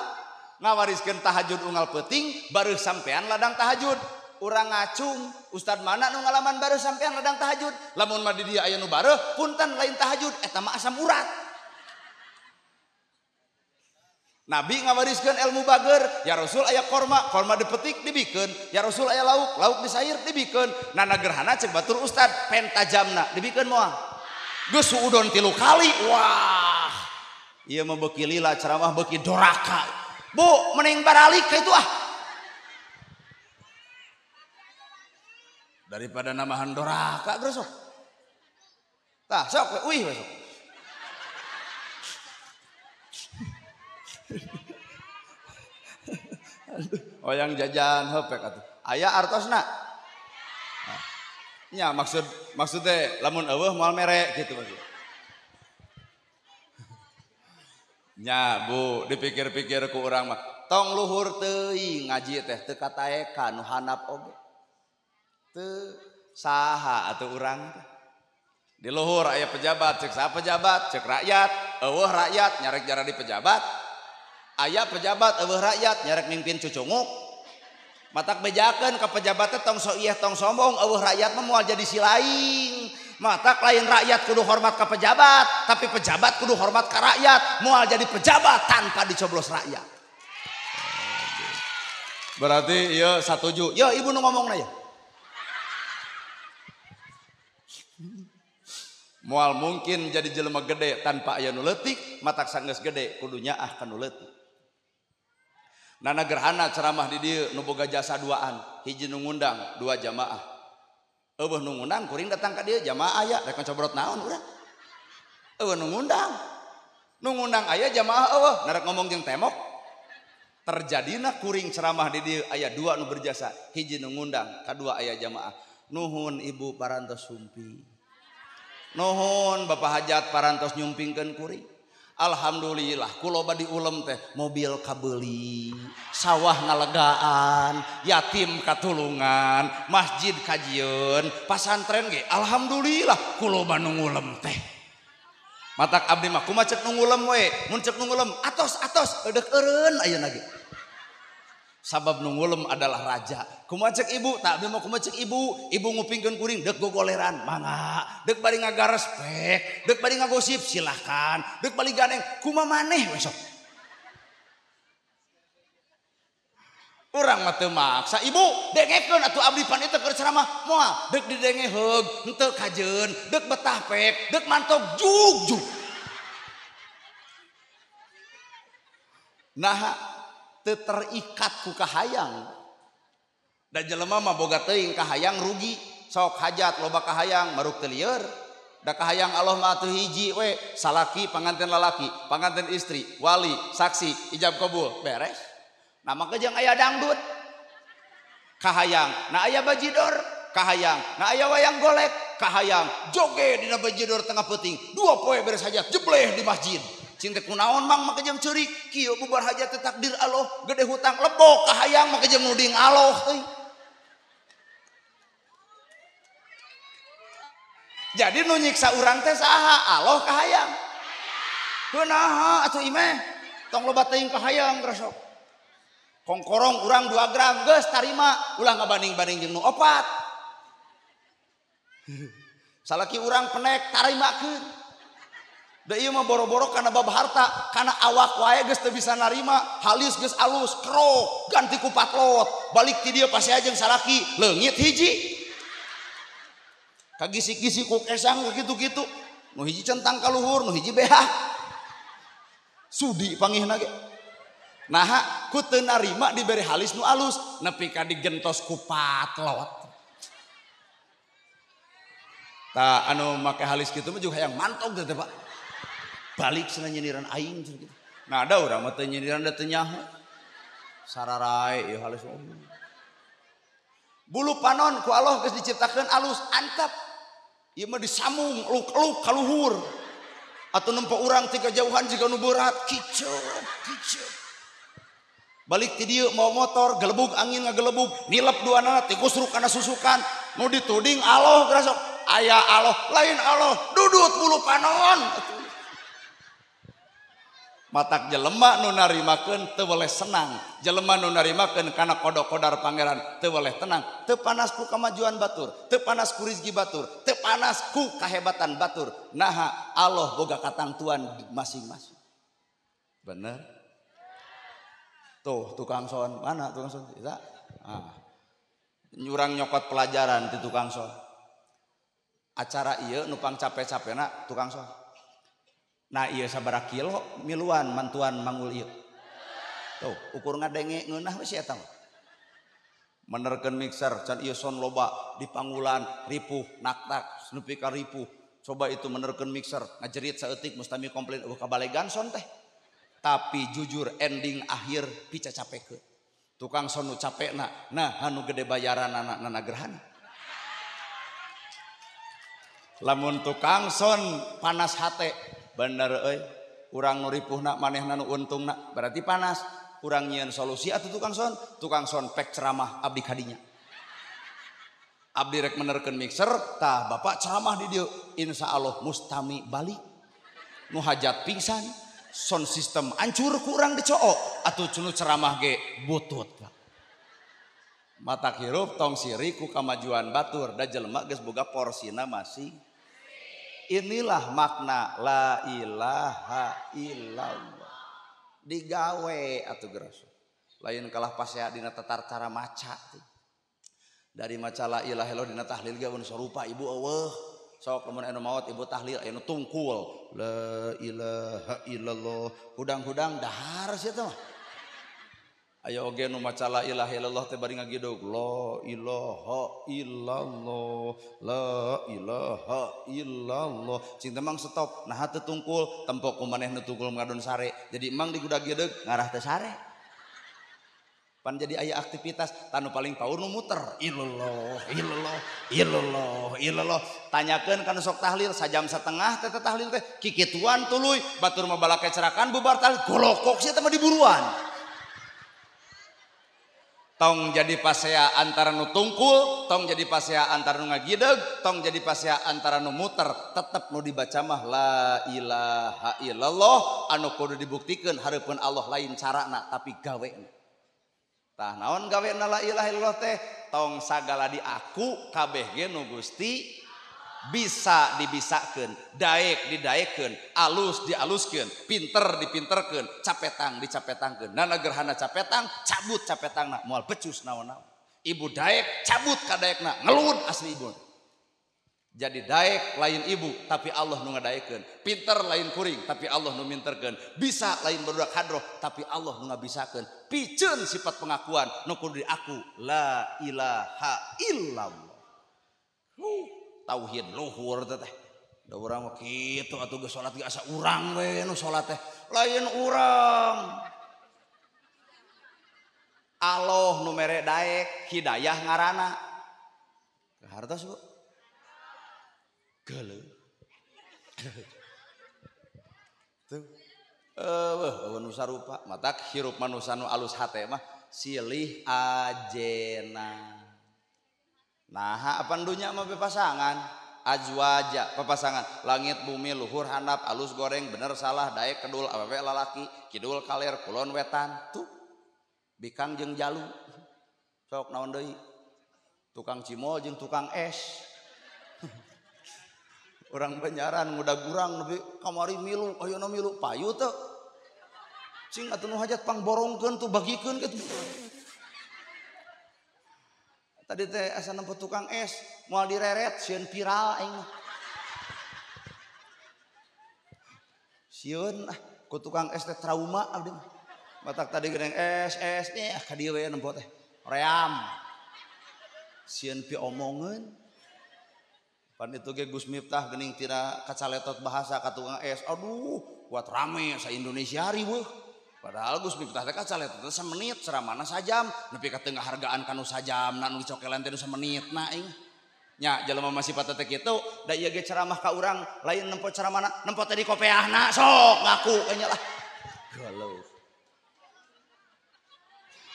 Ngawariskeun tahajud unggal peuting bareuh sampean ladang tahajud. Urang ngacung, ustad mana nu ngalaman bareuh sampean ladang tahajud? Lamun mah di dieu aya nu bareuh, punten lain tahajud, eta mah asam urat. Nabi ngawariskeun ilmu bager, ya Rasul aya korma, korma dipetik dibikeun, ya Rasul aya lauk, lauk disair dibikeun. Nana gerhana cek batur ustad pentajamna dibikeun moal. Geus suudon 3 kali. Wah. Ieu mah beuki lila ceramah beuki doraka. Bu, mending baralik ka itu ah. Daripada namahan doraka geus sok. Tah sok we uih we sok. Oyang jajan hepek atuh. Aya artosna. Nya maksudnya lamun eueuh moal mere gitu maksud. Nya Bu, dipikir-pikir ku urang mah tong luhur teuing ngaji teh teu kataekan nu handap oge. Teu saha atuh urang teh. Di luhur aya pejabat, cek saha pejabat, cek rakyat, eueuh rakyat nyarek jara di pejabat. Aya pejabat eueuh rakyat nyarek mimpin cucunguk. Matak bejakeun ka pejabat teh tong sok ieu tong sombong, eueuh rakyat mah moal jadi silaing. Matak lain rakyat kudu hormat ka pejabat, tapi pejabat kudu hormat ka rakyat, moal jadi pejabat tanpa dicoblos rakyat. Berarti ieu satuju. Yo ibu nu ngomongna ya. Moal mungkin jadi jelema gede tanpa aya nu leutik, matak sanggeus gede kudu nyaah ka nu leutik. Nana gerhana ceramah di dieu nu boga jasa duaan, hiji nu ngundang 2 jamaah. Eueuh nu ngundang kuring datang ka dieu jamaah aya rek ngobrol naon urang. Eueuh nu ngundang. Nu ngundang aya jamaah eueuh narek ngomong jeung temok. Terjadina kuring ceramah di dieu aya 2 nu berjasa, hiji nu ngundang, kadua aya jamaah. Nuhun ibu parantos sumpi. Nuhun bapak hajat parantos nyumpingkeun kuring. Alhamdulillah kuloba diulem teh mobil kabeuli, sawah ngalegaan, yatim katulungan, masjid kajieun, pasantren ge alhamdulillah kuloba nu ngulem teh. Matak abdi mah kumaha cek nu ngulem we, mun cek nu ngulem atos-atos eudek eureun ayeuna ge. Sabab nu ngulem adalah raja. Kumaha cek ibu, tak abdi mah kumaha cek ibu, ibu ngupingkeun kuring deuk gogoleran, mangga, deuk bari ngagarespek, deuk bari ngagosip silahkan, deuk bari ganeng kumaha maneh we sok. Urang mah teu maksa ibu, dengekeun atuh abdi pan ieu keur ceramah, moal deuk didenge heug, henteu kajeun, deuk betah pek, deuk mantog jug-jug. Nah, terikat ku kahayang. Da jelema mah boga teuing kahayang rugi, sok hajat loba kahayang maruk teu lieur. Da kahayang Allah mah atuh hiji we, salaki panganten lalaki, panganten istri, wali, saksi, ijab kabul, beres. Nah maka jeung aya dangdut kahayang, nah aya bajidor kahayang, nah aya wayang golek kahayang, joge dina bajidor tengah peuting, 2 poe beres hajat jebleh di masjid. Cinta kunaon mang make jeung ceurik, kieu bubar hajat teh takdir Allah, gede hutang lebok kahayang make jeung nuding Allah teuing. Jadi nu nyiksa urang teh saha? Allah kahayang. Kunaha atuh imeh? Tong loba teuing kahayang geus sok. Kongkorong urang 2 gram geus tarima, ulah ngabanding-banding jeung nu 4. Salaki urang penek tarimakeun. Da ieu mah boro-boro kana bab harta, kana awak wae geus teu bisa narima, halis geus alus, krok, ganti ku patlot, balik ti dieu pasti jeung salaki, leungit hiji. Kagisik-gisik ku kesang kitu-kitu, nu hiji centang ka luhur, nu hiji beha. Sudi pangihna ge. Naha ku teu narima dibere halis nu alus, nepi ka digentos ku patlot. Tah anu make halis kitu mah juga hayang mantog teh Pak. Balik cenah nyindiran aing cenah kitu. Nah da urang mah teu nyindiran da teu nyaho. Sararae ieu halis. Bulu panon ku Allah geus diciptakeun alus antep. Ieu mah disamung luk-luk ka luhur. Atuh nempo urang ti kajauhan jiga nu berat, kiceup kiceup. Balik ti dieu mau motor, gelebug angin ngagelebug, nilep duanana tikusruk kana susukan, nu dituding Allah geus aya Allah, lain Allah, dudut bulu panon. Matak jelema nu narimakeun teu weleh senang, jelema nu narimakeun kana kodok-kodar pangeran teu weleh tenang, teu panas ku kamajuan batur, teu panas ku rizki batur, teu panas ku kahebatan batur. Naha Allah boga katangtuan masing-masing. Bener? Tuh tukang son, mana tukang son? Eta. Ah. Nyurang nyokot pelajaran di tukang son. Acara ieu nu pang capek-capekna tukang son. Nah ieu sabaraha kilo miluan mantuan manggul ieu. Tuh ukur ngadenge ngeunah we si eta mah. Menerkeun mixer can ieu son loba di panggulan ripuh naktak nepi ka ripuh. Coba itu menerkeun mixer ngajerit saeutik mustami komplain eueuh kabalegan son teh. Tapi jujur ending akhir pica capekeun. Tukang son nu capekna nah anu gede bayaranana nana gerhana. Lamun tukang son panas hate bener euy urang nu ripuhna manehna nu untungna berarti panas. Urang nyieun solusi atuh tukang son pek ceramah abdi kadinya. Abdi rek menerkeun mixer tah bapak ceramah di dieu insyaallah mustami balik. Nu hajat pingsan sound system hancur ku urang dicook atuh nu ceramah ge butut Pak. Matak hirup tong sirik ku kamajuan batur da jelema geus boga porsina masing. Inilah makna la ilaha illallah. Digawe atuh geus. Lain kalah pasea dina tatar cara maca. Dari maca la ilaha illallah dina tahlil ge sarupa ibu eueuh. Sok lamun anu maot ibu tahlil anu tungkul la ilaha illallah. Hudang-hudang dahar sia teh mah. Aya oge nu maca la ilaha illallah teh bari ngagidog la ilaha illallah la ilaha illallah. Cing teh mang stop nah teu tungkul tempok ku maneh nu tungkul ngadon sare. Jadi emang digudag-gideg ngarah teh sare. Pan jadi aya aktivitas tanu paling paur nu muter illallah illallah illallah illallah. Tanyakeun kana sok tahlil sajam setengah teh tahlil teh kikituan tuluy batur mah balake cerakan bubar tahlil golokok sia teh mah diburuan. Tong jadi pasea antara nu tungkul, tong jadi pasea antara nu ngagideg, tong jadi pasea antara nu muter, tetep nu dibaca mah la ilaha illallah anu kudu dibuktikeun hareupeun Allah lain carana tapi gawena. Tah naon gawena la ilaha illallah teh? Tong sagala di aku kabeh ge nu Gusti bisa dibisakeun, daek didaekeun, alus dialuskeun, pinter dipinterkeun, capetang dicapetangkeun. Nana gerhana capetang, cabut capetangna, moal becus naon-naon. Ibu daek, cabut ka daekna, ngelud asli ibu. Jadi daek lain ibu, tapi Allah nu ngadaekeun. Pinter lain kuring, tapi Allah nu minterkeun. Bisa lain barudak hadroh, tapi Allah nu ngabisakeun. Piceun sifat pengakuan nu kudu diaku la ilaha illallah. Tauhid luhur teh. Da urang mah kitu atuh geus salat ge asa urang we nu salat teh. Lain urang. Allah nu mere daek hidayah ngaranna. Hartos Bu. Geuleuh. Tuh. Eueuh nu sarupa matak hirup manusa nu alus hate mah silih ajena. Nah, apa dunya mah pasangan, azwaja papasangan, langit bumi luhur handap alus goreng bener salah daek kedul awewe lalaki, kidul kaler kulon wetan, tuh bikang jeung jalu. Sok naon deui? Tukang cimol jeung tukang es. Urang Banjaran ngudag urang nepi kamari milu, ayeuna milu payu teu. Cing atuh nu hajat pangborongkeun tuh bagikeun kitu. Tadi teh asa nempo tukang es, moal direret sieun viral aing mah. Sieun ah ku tukang es teh trauma abdi mah. Matak tadi geuning es es eh ka dieu we nempo teh. Ream. Sieun piomongeun. Pan itu ge Gus Miftah geuning tina kacaletot bahasa ka tukang es. Aduh, kuat rame sa Indonesia riweuh. Padahal Gus Miftah teh kacaletot teh samenit, ceramahna sajam, nepi ka teu ngahargaan ka nu sajamna nu dicokelan teh nu samenitna aing. Nya jelema mah sifat teh kitu, da ieu ge ceramah ka urang lain nempo ceramahna, nempo teh di kopeahna sok ngaku nya lah. Geuleuh.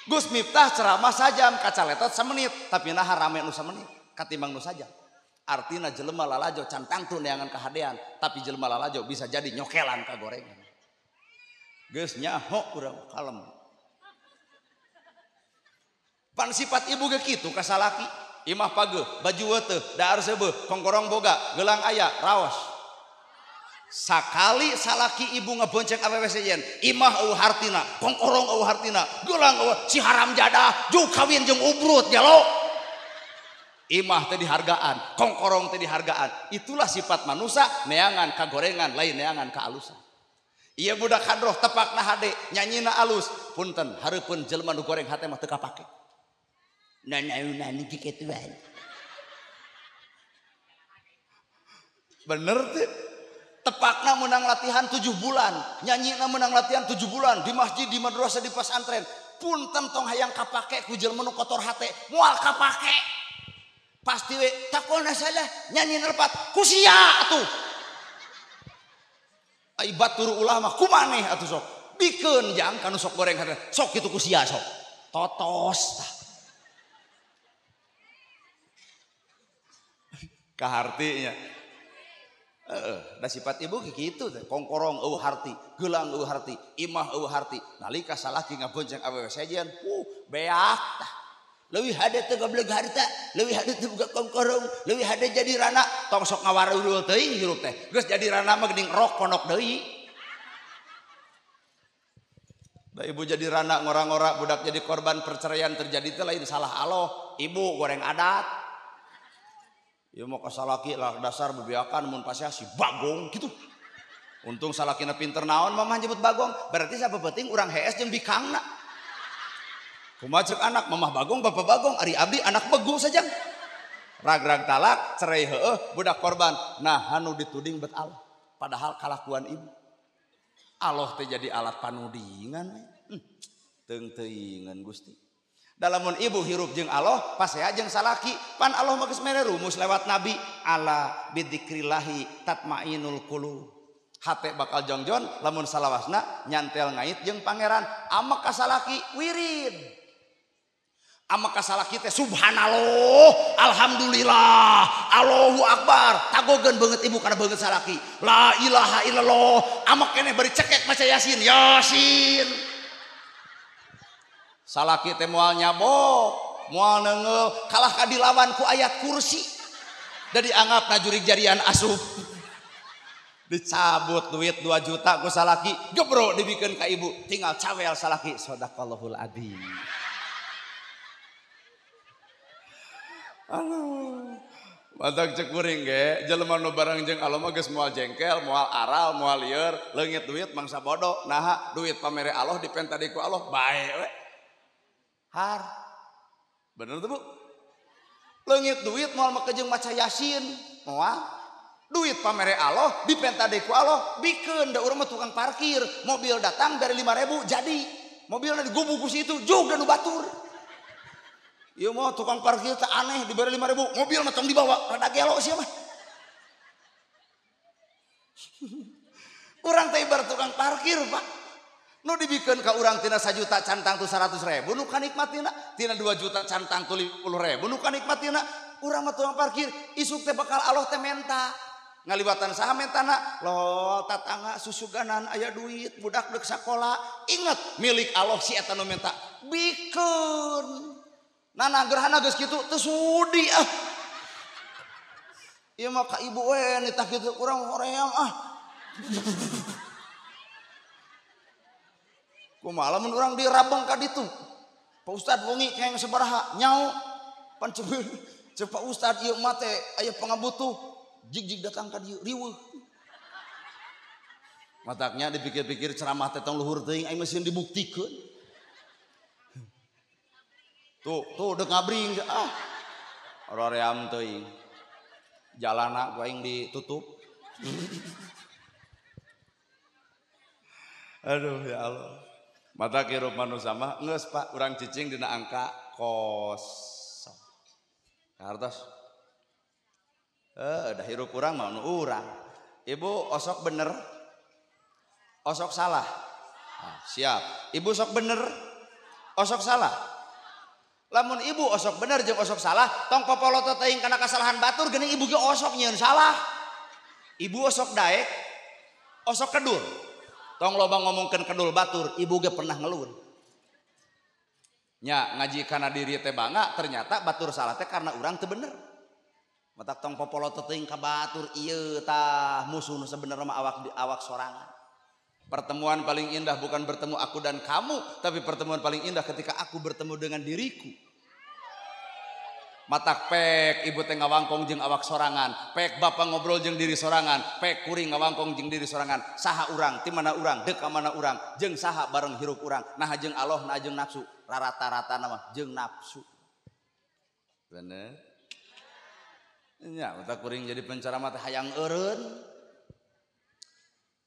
Gus Miftah ceramah sajam kacaletot samenit, tapi nah rame nu samenit katimbang nu sajam. Artina jelema lalajo can tangtu neangan kahadean, tapi jelema lalajo bisa jadi nyokelan ka gorengan. Geus nyaho urang kalem. Pan sifat ibu ge kitu ka salaki, imah pageuh, baju weteuh, dahar seubeuh, kongkorong boga, gelang aya, raos. Sakali salaki ibu ngebonceng awewe sejen, imah eueuh hartina, kongkorong eueuh hartina, gelang eueuh si haram jadah, juk kawin jeung ubrut gelo. Imah teh dihargaan, kongkorong teh dihargaan. Itulah sifat manusia, neangan kagorengan, lain neangan kaalusan. Ieu budak hadroh tepakna hade, nyanyina alus, punten hareupeun jelema nu goreng hate mah teu kapake. Nanaonan kitu bae. Bener teh. Tepakna menang latihan 7 bulan, nyanyina menang latihan 7 bulan di masjid, di madrasah, di pesantren. Punten tong hayang kapake ku jelema nu kotor hate, moal kapake. Pasti we takona salah, nyanyi lepat ku sia atuh. Ai batur ulah mah kumaneh atuh sok. Bikeun jang kanu sok goreng hate, sok kitu ku sia sok. Totos tah. Kahartinya. Da sifat ibu kitu teh, kongkorong eueuh harti, gelang eueuh harti, imah eueuh harti. Nalika salaki ngabonceng awewe sejen, beak tah. Leuwih hade teu gobleg harta, leuwih hade teu boga kongkorong, leuwih hade jadi rana, tong sok ngawareureul teuing hirup teh. Geus jadi rana mah geuning rok ponok deui. Da ibu jadi rana ngora-ngora budak jadi korban perceraian terjadi teh lain salah Allah, ibu goreng adat. Ieu mah kasalaki lah dasar bebeakan mun pasea si bagong gitu. Untung salakina pinter naon mamah nyebut bagong, berarti sapepeting urang hees jeung bikangna. Kumaha ceuk anak mamah bagong bapak bagong, ari abdi anak begu sajang. Rag-rag talak, cerai heueuh, budak korban. Nah, anu dituding bet Allah. Padahal kalakuan ibu. Allah teh jadi alat panudingan. Teung teuingan Gusti. Dalamun ibu hirup jeung Allah, pasea jeung salaki. Pan Allah mah geus mere rumus lewat nabi, ala bidzikrillahi tatmainul qulub. Hate bakal jongjon lamun salawasna nyantel ngait jeung pangeran. Amek ka salaki wirid. Amek ka salaki teh subhanallah, alhamdulillah, Allahu akbar. Tagogeun beungeut ibu kana beungeut salaki. La ilaha illallah. Amek keneh bari cekek maca Yasin, Yasin. Salaki teh moal nyabok, moal neunggeul, kalah ka dilawan ku ayat kursi. Da dianggap najurig jarian asup. Dicabut duit 2 juta ku salaki, gebro dibikeun ka ibu, tinggal cawel salaki, sadaqallahul adzim. Aduh. Matak cek kuring ge, jelema nu bareng jeung Allah mah geus moal jengkel, moal aral, moal lieur, leungit duit mangsa bodoh. Naha duit pamere Allah dipenta deui ku Allah, bae we. Har. Bener tuh Bu? Leungit duit moal make jeung maca Yasin, moal. Duit pamere Allah dipenta deui ku Allah, bikeun da urang mah tukang parkir, mobil datang dari 5.000 jadi. Mobilna digubug ku situ juga nu batur. Ieu mah tukang parkir teh aneh diberi 5.000, mobil mah tong dibawa, rada gelo sia mah. Urang teh ibarat tukang parkir, Pak. Nu dibikeun ka urang tina 1 juta cantang tu 100.000 nu kanikmatina, tina 2 juta cantang tu 50.000 nu kanikmatina. Urang mah tukang parkir, isuk teh bakal Allah teh menta. Ngaliwatan saha mentana? Loh, tatangga susuganan aya duit, budak deuk sakola. Ingat milik Allah si eta nu menta. Bikeun. Nana gerhana geus kitu teu sudi ah. Ieu mah ka ibu we nitah kitu urang hoream ah. Kumaha lamun urang dirabeng ka ditu. Pak Ustad wengi keng sabaraha nyao pan ceuk Pak Ustad ieu mah teh aya pangabutuh jig-jig datang ka dieu riweuh. Mataknya dipikir-pikir ceramah teh tong luhur teuing aing mah sieun dibuktikeun. Tuh, tuh dek ngabring ah. Roream teuing. Jalana ku aing ditutup. Aduh ya Allah. Mata hirup manusia mah geus Pak, urang cicing dina angka kosong. Hartos. Dah hirup urang mah nu urang. Ibu osok bener. Osok salah. Nah, siap. Ibu sok bener. Osok salah. Lamun ibu osok bener jeung osok salah, tong popoloto teuing kana kasalahan batur geuning ibu ge osok nyieun salah. Ibu osok daek, osok kedul. Tong loba ngomongkeun kedul batur, ibu ge pernah ngelun. Nya ngaji kana diri teh bangga, ternyata batur salah teh karena urang teu bener. Matak tong popolotot teuing ka batur ieu tah musuh nu sebenarnya mah awak awak sorangan. Pertemuan paling indah bukan bertemu aku dan kamu, tapi pertemuan paling indah ketika aku bertemu dengan diriku. Matak pek ibu teh ngawangkong jeung awak sorangan, pek bapak ngobrol jeung diri sorangan, pek kuring ngawangkong jeung diri sorangan. Saha urang, ti mana urang, deuk ka mana urang, jeung saha bareng hirup urang. Nah jeung Allah, nah jeung nafsu. Rata-rata nama jeung nafsu. Bener? Nya matak kuring jadi penceramah teh hayang eureun.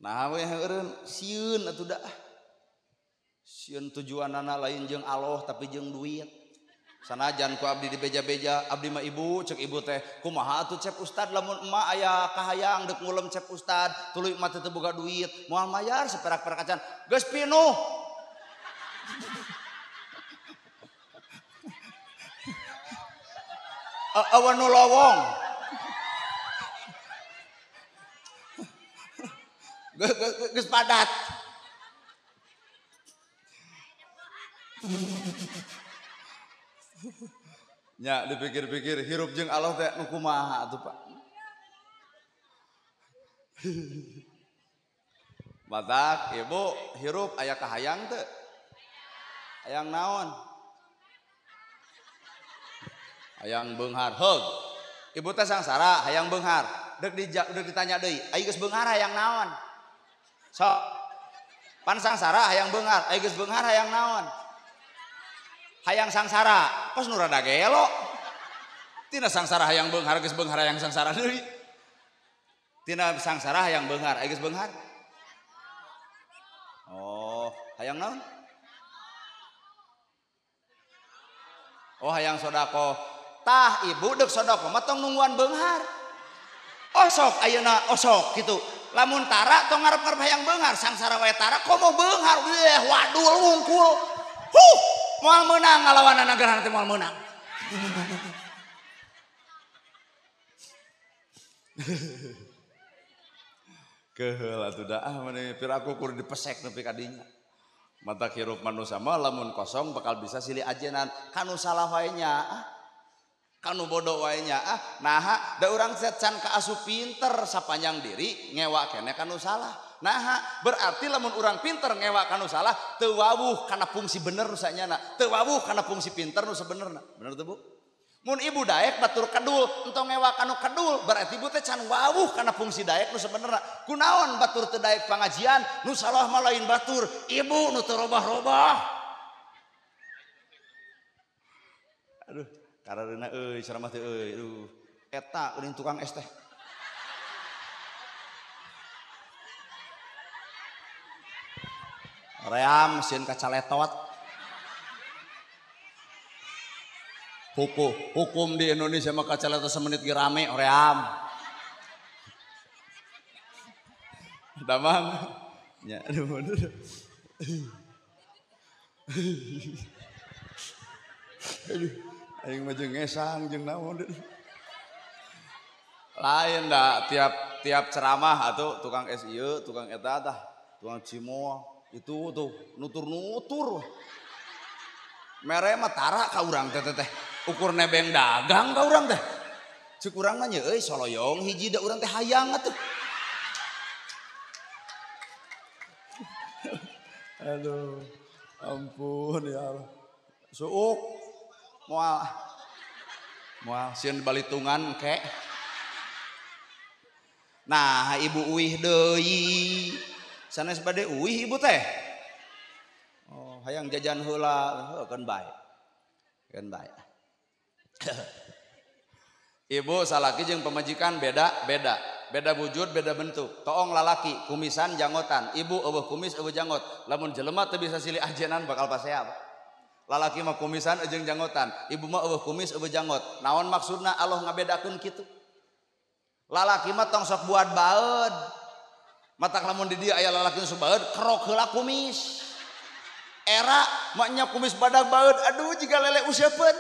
Nah we hayang eureun, sieun atuh da. Sieun tujuanana lain jeung Allah tapi jeung duit. Sanajan ku abdi dibeja-beja, abdi mah ibu, cek ibu teh, kumaha atuh cep ustad lamun emak aya kahayang deuk ngulem cep ustad, tuluy emak teh teu boga duit, moal mayar seperak-perak acan, geus pinuh. Awan nu lowong. Geus padat. Ya dipikir-pikir hirup jeung Allah teh nu kumaha atuh Pak. Matak ibu hirup aya kahayang teu? Hayang naon? Hayang beunghar heug. Ibu teh sangsara hayang beunghar. Deuk ditanya deui, ai geus beunghar hayang naon? Sok. Pan sangsara hayang beunghar, ai geus beunghar hayang naon? Hayang sangsara, kos nu rada gelo. Tina sangsara hayang beunghar geus beunghar hayang sangsara deui. Tina sangsara hayang beunghar, ai geus beunghar. Oh, hayang naon? Oh, hayang sodako. Tah ibu deuk sodako mah tong nungguan beunghar. Osok ayeuna osok kitu. Lamun tara tong ngarep-ngarep hayang beunghar, sangsara wae tara komo beunghar. Weh, wadul wungkul. Huh. Moal meunang ngalawanan gerhana teh moal meunang. Keheul atuh da ah meni piraku kur dipesek nepi ka dinya. Matak hirup manusia mah lamun kosong bakal bisa silih ajenan kanu salah wae nya ah. Kanu bodoh wae nya ah. Naha da urang can kaasup pinter sapanjang diri ngewa keneh kanu salah. Nah, berarti lamun urang pinter ngewa kanu salah teu wawuh kana fungsi bener nu sanyana, teu wawuh kana fungsi pinter nu sebenerna. Bener teu Bu? Mun ibu daek batur kedul, entong ngewa kanu kedul, berarti ibu teh can wawuh kana fungsi daek nu sebenerna. Kunaon batur teu daek pangajian, nu salah mah lain batur, ibu nu teu robah-robah. Aduh, karareuna euy ceramah teh euy, aduh. Eta geuning tukang es teh. Ream sieun kacaletot. Hukum di Indonesia mah kacaletot semenit ge rame ream. Damang. Nya aduh bener. Aduh, aing mah jeung ngesang jeung naon. Lain da tiap ceramah atuh tukang es ieu, tukang eta tah, tukang cimoa. Itu tuh nutur-nutur. Mere mah tara ka urang teh teh. Ukur nebeng dagang ka urang teh. Ceuk urang mah nya euy soloyong hiji da urang teh hayang atuh. Aduh, ampun ya Allah. Suuk moal. Moal sieun balitungan ke. Nah, ibu uih deui. Sanes bade uih ibu teh. Oh, hayang jajan heula, heuh keun bae. Keun bae. Ibu salaki jeung pamajikan beda-beda. Beda wujud, beda bentuk. Toong lalaki, kumisan janggotan. Ibu eueuh kumis eueuh janggot. Lamun jelema teu bisa silih ajenan bakal pasea. Lalaki mah kumisan jeung janggotan, ibu mah eueuh kumis eueuh janggot. Naon maksudna Allah ngabedakeun kitu? Lalaki mah tong sok buat baeud. Matak lamun di dieu aya lalaki nu sok baeud, kerok heula kumis. Era maknya kumis badag baeud, aduh jiga lele useupeun.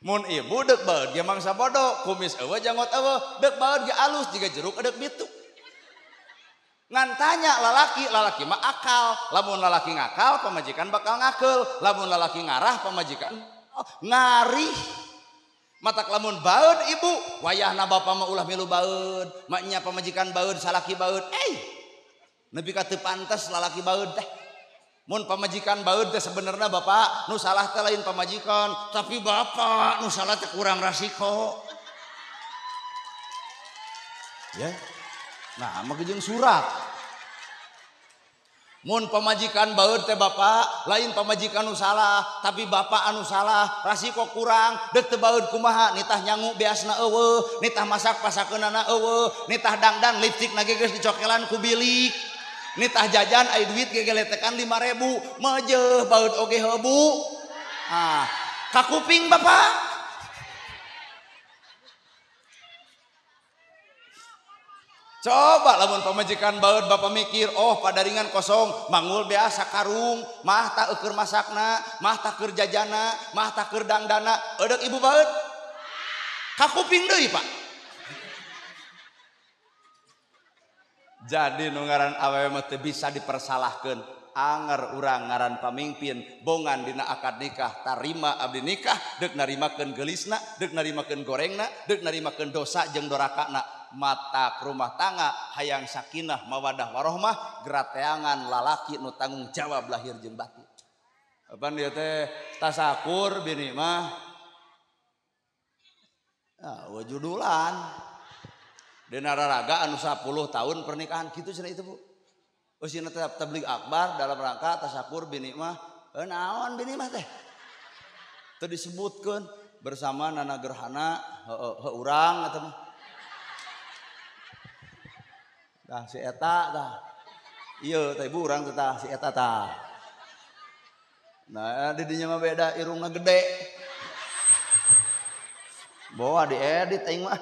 Mun ibu deuk baeud ge mangsa bodoh, kumis eueuh janggot eueuh, deuk baeud ge alus jiga jeruk deuk bitu. Ngan tanya lalaki, lalaki mah akal. Lamun lalaki ngakal, pamajikan bakal ngakeul. Lamun lalaki ngarah, pamajikan ngarih. Matak lamun baeud ibu, wayahna bapak mah ulah milu baeud, maknya pamajikan baeud, salaki baeud. Nepi ka teu pantes lalaki baeud teh. Mun pamajikan baeud teh sebenarnya bapak nu salah teh lain pamajikan, tapi bapak nu salah teh kurang rasiko. Ya. Nah, mah jeung surat. Mun pamajikan baeud teh bapak lain pamajikan nu salah, tapi bapak anu salah, rasiko kurang, deuk teu baeud kumaha, nitah nyangu beasna eueuh, nitah masak pasakeunana eueuh, nitah dangdan lipstikna ge geus dicokelan ku bilik. Nitah jajan ai duit ge geletekan 5.000, mejeuh baeud oge heuh bu. Ah, kakuping bapak. Coba lamun pamajikan baeud bapak mikir, oh padaringan kosong, manggul beas sakarung, mah tak eueur masakna, mah tak keur jajana, mah tak keur dangdana, eudeuk ibu baeud. Kakuping deui, Pak. Jadi nu ngaran awewe mah teu bisa dipersalahkeun. Anger urang ngaran pamimpin, bongan dina akad nikah, tarima abdi nikah, deuk narimakeun geulisna, deuk narimakeun gorengna, deuk narimakeun dosa jeung dorakana. Mata rumah tangga hayang sakinah mawadah warohmah gerateangan lalaki nu tanggung jawab lahir jeung batin. Apaan dia teh tasakur bini mah ah judulan dina raraga anu 10 tahun pernikahan kitu cenah itu Bu. Eusina teh tabligh akbar dalam rangka tasakur bini mah naon bini mah teh teu disebutkeun bersama Nana Gerhana heuh urang eta mah. Tah si eta tah. Ieu teh ibu urang teh tah si eta tah. Nah, di dinya mah beda irungna gede. Bawa diedit aing mah.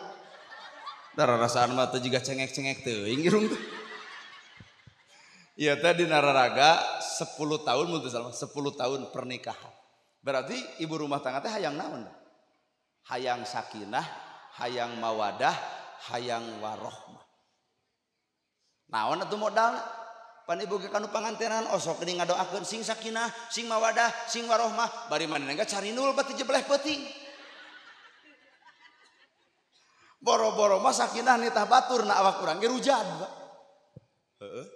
Tah rasaan mah teh jiga cengek-cengek teuing irung teh. Ieu teh dina raraga 10 tahun mun teu salah 10 tahun pernikahan. Berarti ibu rumah tangga teh hayang naon? Hayang sakinah, hayang mawadah, hayang warohmah. Naon atuh modalna? Pan ibu ge kanu pangantenan osok geuning ngadoakeun sing sakinah, sing mawadah, sing warohmah, bari manehna ge carinul batu jebleh peuting. Boro-boro mah sakinah nitah batur na awak urang ge rujad, Pak. Heeh.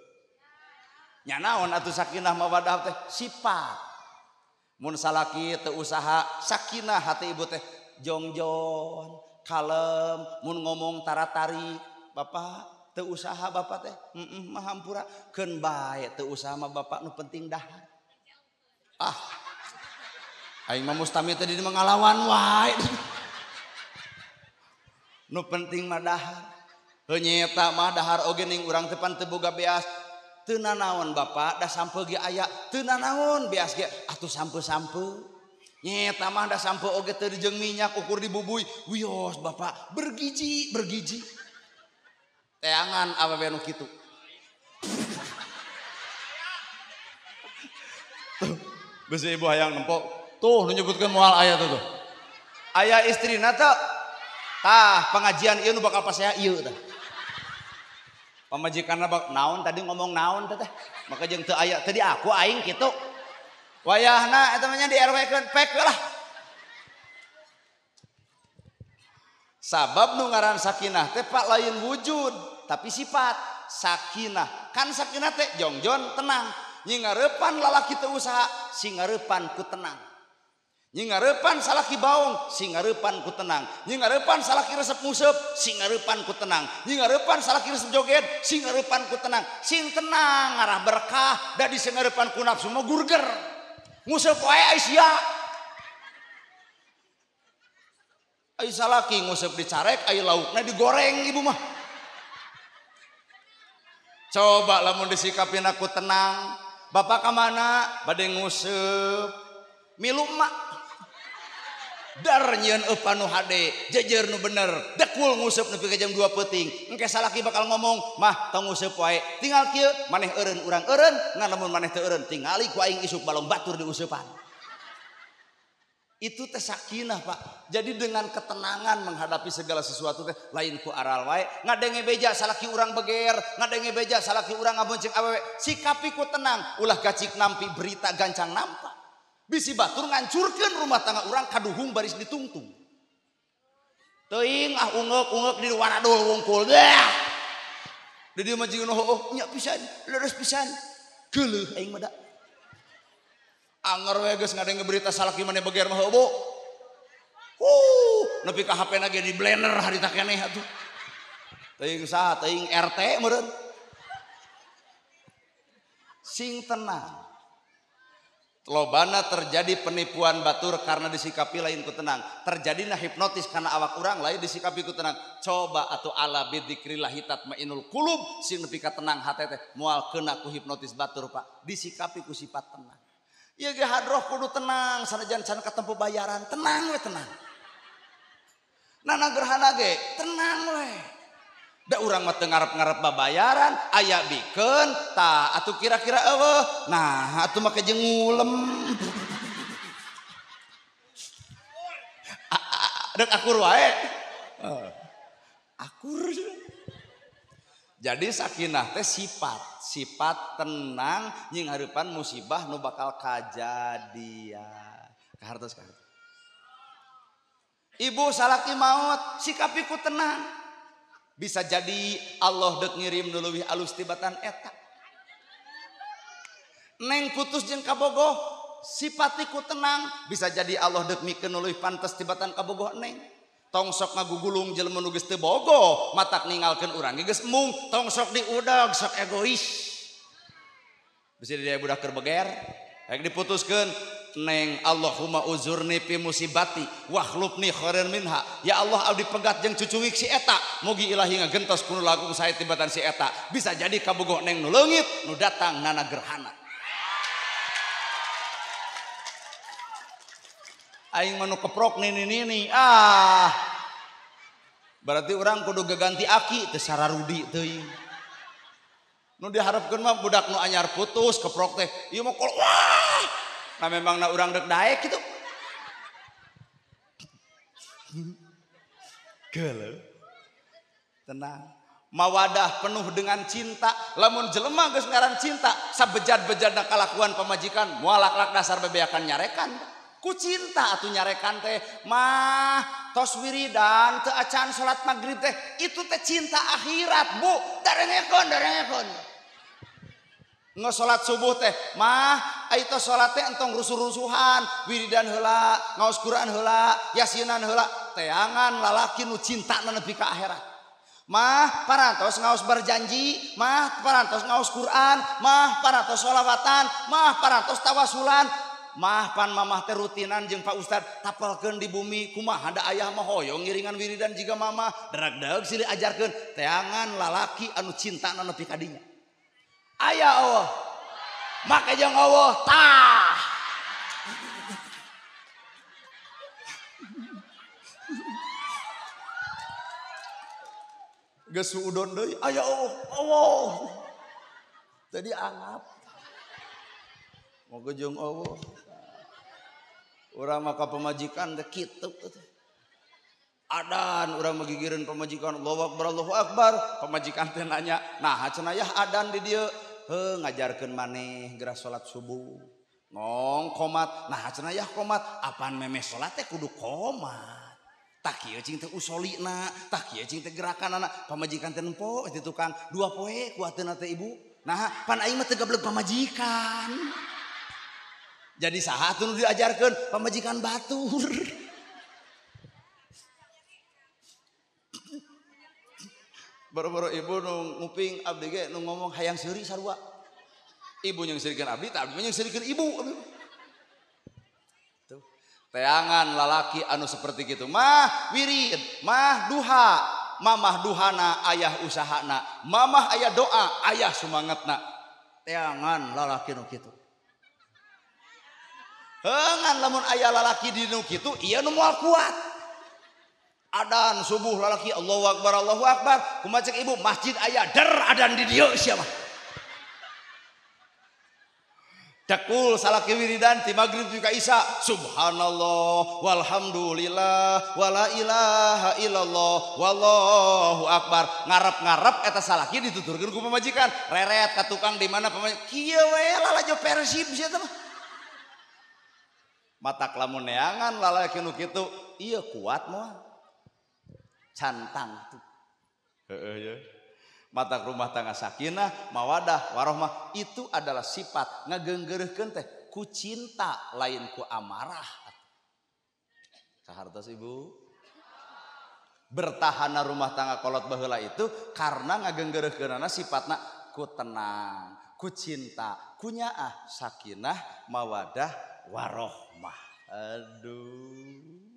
Nya naon atuh sakinah mawadah teh sifat. Mun salaki teu usaha sakinah hati ibu teh jongjon, kalem, mun ngomong taratari, Bapak teu usaha bapak teh mah hampura keun bae teu usaha mah bapak nu penting dahar. Ah. Aing mah mustami teh di mengalawan wae. Nu penting mah dahar. Heuh nyaeta mah dahar oge ning urang teh pan teu boga beas. Teu nanaon bapak da sampeu ge aya, teu nanaon beas ge atuh sampeu-sampeu. Nyaeta mah da sampeu oge teu jeung minyak ukur dibubuy. Wios bapak bergizi, bergizi. Teangan awewe nu kitu. Tuh, besi ibu hayang nempo. Tuh nu nyebutkeun moal aya tuh tuh. Aya istrina teu. Tah, pengajian ieu nu bakal pasea ieu tah. Pamajikanna bak naon tadi ngomong naon teh teh. Maka jeung teu aya tadi aku aing kitu. Wayahna eta mah nya di RW-keun pek lah. Sabab nu ngaran sakinah teh Pak lain wujud tapi sifat sakinah. Kan sakinah teh jongjon tenang. Nyingarepan lalaki teu usaha, singarepan ku tenang. Nyingarepan salaki baong, singarepan ku tenang. Nyingarepan salaki resep nguseup, singarepan ku tenang. Nyingarepan salaki resep joget, singarepan ku tenang. Sing tenang ngarah berkah, da disingarepan ku nafsu mah gurger. Nguseup wae ai sia. Ai salaki nguseup dicarek, ai laukna digoreng ibu mah. Coba lamun disikapin aku tenang. Bapak ka mana? Bade nguseup. Milu emak. Dar nyieun eupan nu hade, jejer nu bener, dekul nguseup nepi ka jam 2 peuting. Engke salaki bakal ngomong, "Mah tong nguseup wae." Tinggal kieu, maneh eureun urang eureun, ngan lamun maneh teu eureun tingali ku aing isuk balong batur diuseupan. Itu teh sakinah, Pak. Jadi dengan ketenangan menghadapi segala sesuatu teh lain ku aral wae, ngadenge beja salaki urang beger, ngadenge beja salaki urang ngabonceng awewe, sikapi ku tenang, ulah gacik nampi berita gancang nampak. Bisi batur ngancurkeun rumah tangga urang kaduhung baris ditungtung. Teuing ah ungeuk-ungeuk di waradul wungkul. Dah. Di dieu mah jeung heueuh nya pisan, leres pisan. Geuleuh aing mah da. Anger we geus ngadenge berita salaki maneh beger mah heueuh Bu. Nepi ka HP na ge di blender harita keneh atuh. Teuing saha teuing RT meureun. Sing tenang. Lobana terjadi penipuan batur karena disikapi lain ku tenang. Terjadina hipnotis karena awak urang lain disikapi ku tenang. Coba atau ala bidzikrillah tatmainul qulub sing nepi ka tenang hate teh moal kena ku hipnotis batur Pak. Disikapi ku sifat tenang. Ieu ge hadroh kudu tenang sanajan can katempo bayaran tenang we tenang. Nana gerhana ge tenang we. Da urang mah teu ngarep-ngarep babayaran aya bikeun tah atuh kira-kira eueuh nah atuh make jeung ngulem. Deuk akur wae. Akur. Jadi sakinah teh sifat, sifat tenang nying hareupan musibah nu bakal kajadian. Kahartos kahartos. Ibu salaki maot sikapi ku tenang. Bisa jadi Allah dek ngirim nu leuwih alus tibatan eta. Neng putus jeung kabogoh sipatiku tenang, bisa jadi Allah dek mikeun nu leuwih pantes tibatan kabogoh neng. Tong sok ngagugulung jelema nu geus teu bogoh, matak ningalkeun urang ge geus embung, tong sok diudag sok egois. Bisa dia budak keur beger, rek diputuskeun. Neng Allahumma uzurni fi musibati wakhlubni khairan minha. Ya Allah abdi pegat jeung cucuwik si eta. Mugi ilahi ngagentos kuno lagu sae tibatan si eta. Bisa jadi kabogoh neng nu leungit nu datang nana gerhana. Aing mah nu keprok nini-nini. Ah. Berarti urang kudu gaganti aki teu sararudi teuing. Nu diharapkeun mah budak nu anyar putus keprok teh. Ieu mah wah. Nah memang na urang dek daek gitu. Geuleuh. Tenang. Mawadah penuh dengan cinta. Lamun jelema geus ngaran cinta, sabejad-bejadna kalakuan pamajikan, moal laklak dasar bebeakan nyarekan. Ku cinta atuh nyarekan teh, mah tos wiridan teu acan salat magrib teh, itu teh cinta akhirat, Bu. Darengekeun, darengekeun. Ngesolat subuh teh mah itu salat teh entong rusuh-rusuhan, wiridan heula, ngaos Quran heula, yasinan heula, teangan lalaki nu cintana nepi ka akhirat. Mah parantos ngaos berjanji, mah parantos ngaos Quran, mah parantos sholawatan, mah parantos tawasulan, mah pan mamah teh rutinan jeung Pak Ustad tapelkeun di bumi kumaha da ayah mah hoyong ngiringan wiridan jiga mamah, derag-deug silih ajarkeun teangan lalaki anu cintana nepi ka dinya. Aya Allah, make jeung Allah tah. Geus suudon deui, aya Allah, Allah. Tadi anggap. Moga jeung Allah. Urang mah ka pamajikan teh kitu. Adan urang mah gigireun pamajikan, Allahu akbar, Allahu akbar. Pamajikan teh nanya, "Nah, cenah yah adan di dieu?" Heuh ngajarkeun maneh geura salat subuh. Ngong komat, nah cenah yah komat, apaan memeh salat teh kudu komat. Tah kieu cing teh usolina, tah kieu cing teh gerakanana. Pamajikan teh nempo di tukang dua poe kuateuna teh ibu. Nah, pan aing mah teu gableg pamajikan. Jadi saha atuh nu diajarkeun? Pamajikan batur. Baru-baru ibu nu nguping abdi ge nu ngomong hayang seuri sarua. Ibu nyeungseurikeun abdi, tah abdi mah nyeungseurikeun ibu. Tuh. Teangan lalaki anu seperti kitu mah wirid, mah duha, mamah duhana ayah usahana, mamah ayah doa, ayah sumangatna. Teangan lalaki nu kitu. Heungan lamun aya lalaki di nu kitu ieu nu moal kuat. Adan subuh lalaki Allahu akbar Allahu akbar kumaha cek ibu masjid aya der adan di dieu sia mah. Cekul salaki wiridan ti magrib ka isya subhanallah walhamdulillah wala ilaha illallah wallahu akbar ngarep-ngarep eta salaki dituturkeun ku pamajikan reret ka tukang di mana pamajikan kieu we lalajo Persib sia teh mah. Matak lamun neangan lalaki nu kitu ieu kuat moal. Cantang tuh. Heeh ya. Mata rumah tangga sakinah, mawadah, warohmah itu adalah sifat ngageunggeureuhkeun teh ku cinta lain ku amarah. Kahartos ibu. Bertahanna rumah tangga kolot baheula itu karena ngageunggeureuhkeunana sifatna ku tenang, ku cinta, ku nyaah, sakinah, mawadah, warohmah. Aduh.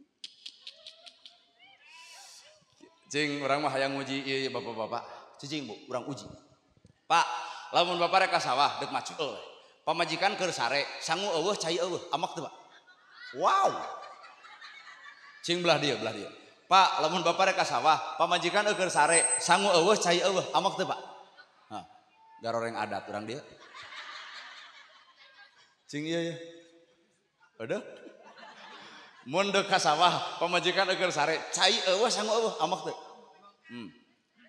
Cing urang mah hayang nguji ieu bapak-bapak. Cicing bu, urang uji. Pak, lamun bapak rek ka sawah deuk macul. Pamajikan keur sare, sangu eueuh cai eueuh, amak teu, Pak? Wow. Cing belah dieu, belah dieu. Pak, lamun bapak rek ka sawah, pamajikan keur sare, sangu eueuh cai eueuh, amak teu, Pak? Hah, garoreng adat urang dieu. Cing ieu ya. Aduh. Mun deuk ka sawah, pamajikan keur sare, cai eueuh sangu eueuh, amak teu?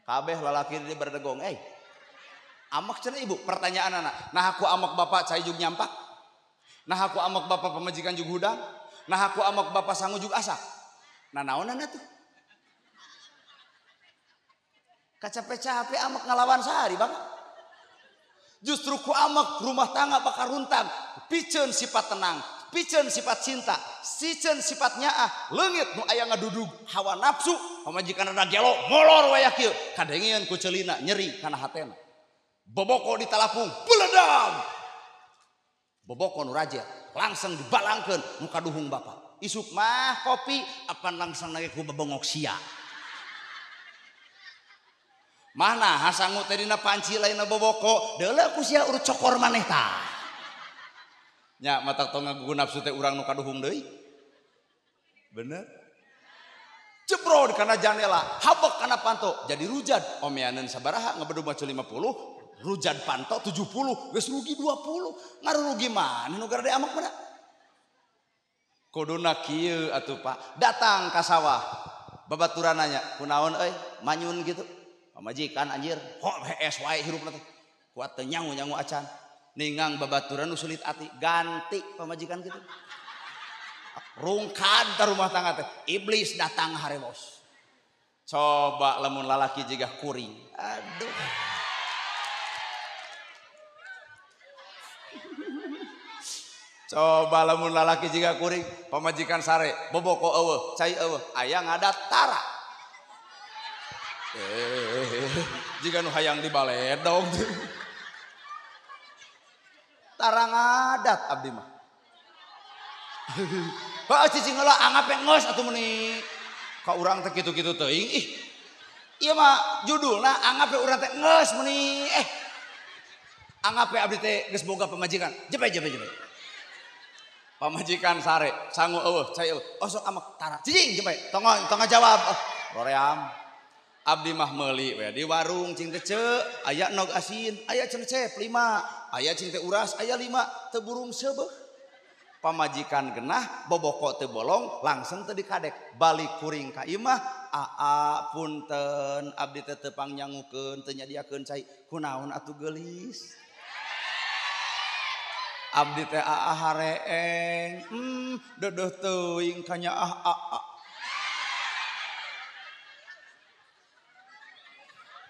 Kabeh lalaki di berdegong, eh. Amak cenah ibu, pertanyaan anak. Nah aku amak bapak cai jug nyampak. Nah aku amak bapak pamajikan jug hudang. Nah aku amak bapak sangu jug asak. Nah naonana tuh? Kacape-cape amak ngalawan sehari, Bang. Justru ku amak rumah tangga bakal runtang. Piceun sifat tenang, piceun sifat cinta, piceun sifat nyaah, leungit nu aya ngadudug hawa nafsu, pamajikan rada gelo, molor wayah kieu, kadengeun ku ceulina nyeri kana hatena. Boboko ditalapung, beledam. Boboko nu rajet, langsung dibalangkeun nu kaduhung bapak. Isuk mah kopi, apan langsung nage ku bebongok sia. Mana hasangu teh dina panci lainna boboko, deuleu ku sia urut cokor maneh tah. Nya matak tong ngagugu nafsu teh urang nu kaduhung deui. Bener? Jebrod kana jandela, habek kana panto, jadi rujad. Omeaneun sabaraha ngebedu macu 50, rujad panto 70, geus rugi 20. Ngarurugi maneh nu garede amak mana? Kuduna kieu atuh Pak, datang ka sawah. Babaturan nanya, kunaon euy, manyun gitu. Pamajikan anjir, kok hees wae hirupna teh. Kuat teu nyangu-nyangu acan. Ningang babaturan nu sulit ati, ganti pamajikan gitu. Rungkad ka rumah tangga teh, iblis datang harewos. Coba lamun lalaki jiga kuring. Aduh. Coba lamun lalaki jiga kuring, pamajikan sare, boboko eueuh, cai eueuh, aya ngadat tara. Jiga nu hayang dibaledog. Tara ngadat abdi mah. Heuh cicing heula anggap geus atuh meuni. Ka urang teh kitu-kitu teuing ih. Ieu mah judulna anggap urang teh geus meuni eh. Anggap abdi teh geus boga pamajikan. Jepe jepe jepe. Pamajikan sare, sangu eueuh, cai eueuh. Osok amak tara. Cicing jepe. Tong tong jawab. Oh, roream. Abdi mah meuli we di warung cing teh ceu, aya nog asin, aya cenah cep 5, aya cing teh uras, aya 5, teu burung seubeuh. Pamajikan genah, boboko teu bolong, langsung teu dikadek. Balik kuring ka imah, aa punten abdi teh teu pangnyangukeun, teu nyadiakeun cai. Kunaon atuh geulis? Abdi teh aa hareeng, deudeuh teuing ka nyaah aa.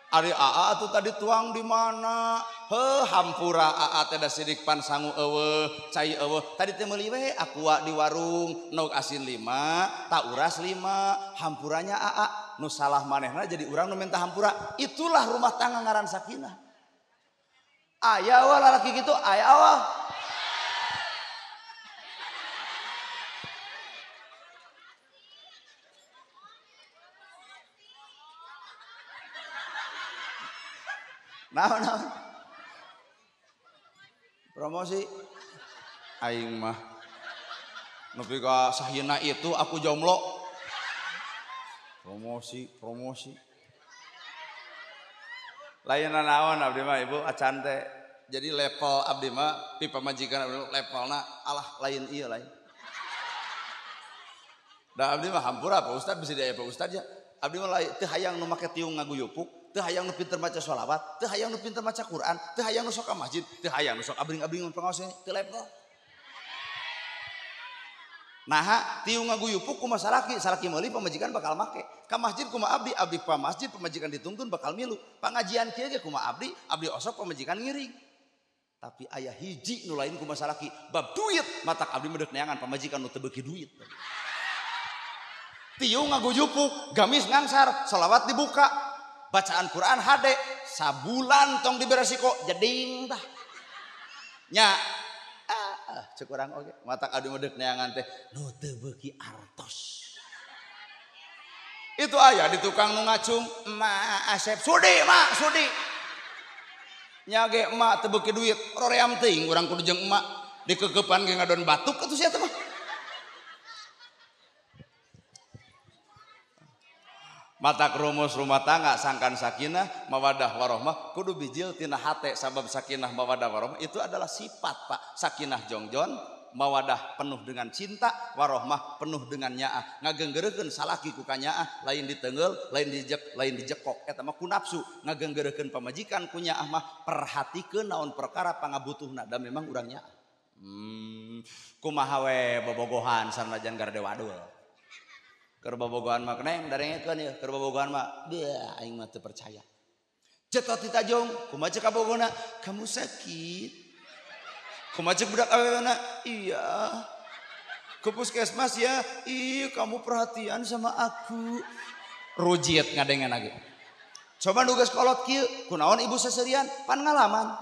Ari aa atuh tadi tuang di mana? Heuh hampura aa teh da sidik pan sangu eueuh, cai eueuh. Tadi teh meuli we aqua di warung, nog asin 5, ta uras 5. Hampuranya aa nu salah manehna jadi urang nu minta hampura. Itulah rumah tangga ngaran sakinah. Aya wa lalaki kitu, aya wa. Naon naon? Promosi aing mah. Nepi ka sahieuna itu aku jomblo. Promosi, promosi. Lain naon abdi mah ibu acan teh. Jadi level abdi mah pi pamajikan abdi levelna alah lain ieu lain. Da abdi mah hampura Pak Ustad bisa diaya Pak Ustad ya. Abdi mah teu hayang nu make tiung ngaguyupuk. Teu hayang nu pinter maca sholawat, teu hayang nu pinter maca Quran, teu hayang nu sok ka masjid, teu hayang nu sok abring-abring pengaosnya, teu level. Naha tiung ngaguyupuk kumaha salaki, salaki meuli pamajikan bakal make. Ka masjid kumaha abdi, abdi pa masjid pamajikan dituntun bakal milu. Pangajian kieu ge kumaha abdi, abdi osok pamajikan ngiring. Tapi aya hiji nu lain kumaha salaki, bab duit matak abdi mah deuk neangan pamajikan nu teu beuki duit. Tiung ngaguyupuk, gamis ngangsar, selawat dibuka, bacaan Quran hade, sabulan tong diberesiko jeding tah. Nya cek urang oge matak abdi mah deuk neangan teh nu teu beuki artos. Itu aya di tukang nu ngacung, emak Asep sudi mak sudi. Nya ge emak teu beuki duit, roream teuing urang kudu jeung emak dikeukeupan ge ngadon batuk atuh sia teh mah. Matak rumus rumah tangga sangkan sakinah mawadah warohmah kudu bijil tina hate sabab sakinah mawadah warohmah itu adalah sifat Pak. Sakinah jongjon, mawadah penuh dengan cinta, warohmah penuh dengan nyaah. Ngagenggereukeun salaki ku kanyaah, lain ditengeul, lain dijek, lain dijekok. Eta mah ku nafsu. Ngagenggereukeun pamajikan ku nyaah mah perhatikeun naon perkara pangabutuhna da memang urang nyaah. Kumaha we bobogohan sanajan garde wadul. Keur bobogohan mah neng darengekeun ieu, keur bobogohan mah beuh aing mah teu percaya. Jetot di tajong, kumaha ceuk kabogona? Kamu sakit. Kumaha ceuk budak awewena? Iya. Ke puskesmas ya? Ih, kamu perhatian sama aku. Rujit ngadengen lagi. Coba nu geus kolot kieu, kunaon ibu seserian? Pan ngalaman.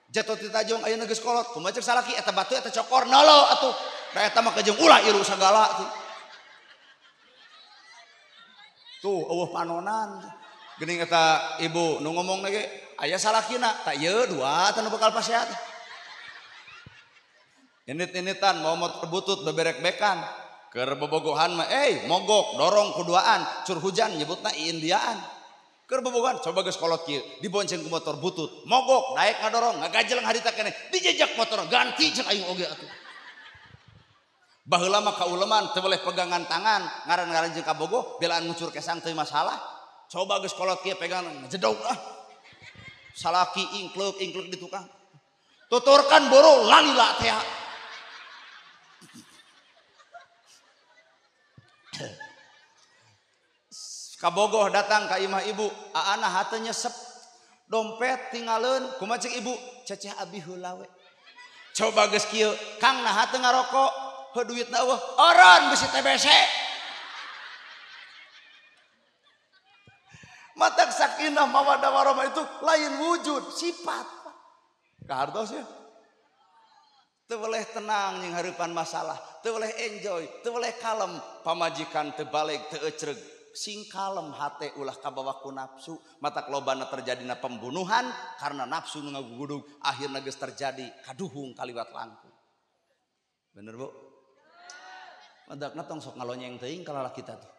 Jetot di tajong ayeuna geus kolot, kumaha ceuk salaki eta batu eta cokor nolo atuh. Da eta mah kejeung ulah iru sagala tuh. Tuh eueuh panonan. Geuning eta ibu nu ngomong ge aya salakina, tak ieu dua teh nu bakal pasehat. Init-initan mau motor butut beberek-bekan. Keur bobogohan mah mogok dorong kuduaan, cur hujan nyebutna Indiaan. Keur bobogohan coba geus kolot kieu, dibonceng ku motor butut, mogok daek ngadorong, ngagajeleng harita keneh, dijejak motor ganti ceuk aing oge atuh. Baheula mah kauleman teu boleh pegangan tangan, ngaran-ngaran jeung kabogoh, belaan ngucur kesang teu masalah. Coba geus kolot kieu pegangan ngejedog ah. Salaki ingkleuk-ingkleuk di tukang. Tuturkan boro lalila teh. Kabogoh datang ka imah ibu, aana hate nyesep. Dompet tingaleun, kumaha ceuk ibu? Ceceh abi heula we. Coba geus kieu, Kang naha teu ngarokok? Heuh duitna eueuh, oron bisi TBC. Matak sakinah mawaddah warahmah itu lain wujud, sifat. Kahartos ya. Teu boleh tenang jeung hareupan masalah, teu boleh enjoy, teu boleh kalem, pamajikan teu balik, teu ecreg. Sing kalem hate ulah kabawa ku nafsu, matak lobana terjadina pembunuhan karena nafsu nu ngagugudug, akhirna geus terjadi kaduhung kaliwat langkung. Bener Bu? Madakna tong sok ngalonyeng teuing ka lalaki kita tuh.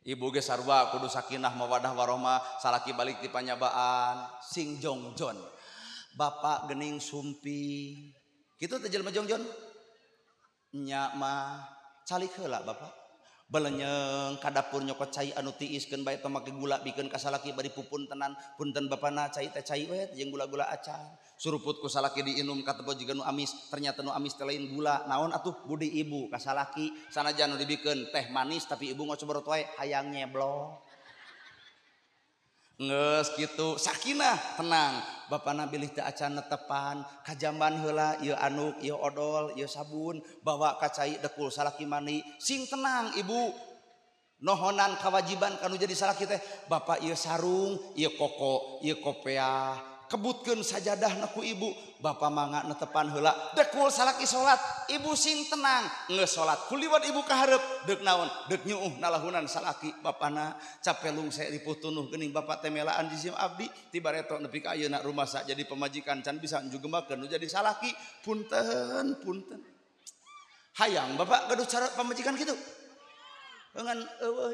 Ibu ge sarua kudu sakinah mawadah warahmah, salaki balik ti panyabaan, sing jongjon. Bapak gening sumpi. Kitu teh jelema jongjon? Nya mah calik heula bapak. Belenyeng ka dapur nyokot cai anu tiiskeun bae teh make gula bikeun ka salaki bari pupun tenan, punten bapana cai teh cai we jeung gula-gula acan. Suruput ku salaki diinum katebo jiga nu amis, ternyata nu amis teh lain gula. Naon atuh budi ibu ka salaki, sanajan nu dibikeun teh manis tapi ibu ngocoborot wae hayang nyeblok. Geus kitu sakinah tenang, bapana bilih teu acan netepan, kajamban heula ieu anduk, ieu odol, ieu sabun, bawa ka cai dekul salaki mandi, sing tenang ibu. Nohonan kewajiban kanu jadi salaki teh, bapak ieu sarung, ieu koko, ieu kopeah, kebutkeun sajadahna ku ibu, bapak mangga netepan heula, dekul salaki salat, ibu sing tenang, geus salat kuliwat ibu ka hareup, deuk naon, deuk nyuuh nalahunan salaki, bapana capek lungse ripuh tunuh geuning bapak teh melaan jisim abdi, ti bareto nepi ka ayeuna rumasa jadi pamajikan can bisa njugemakeun nu jadi salaki, punten punten. Hayang bapak gaduh cara pamajikan kitu. Ngan eueuh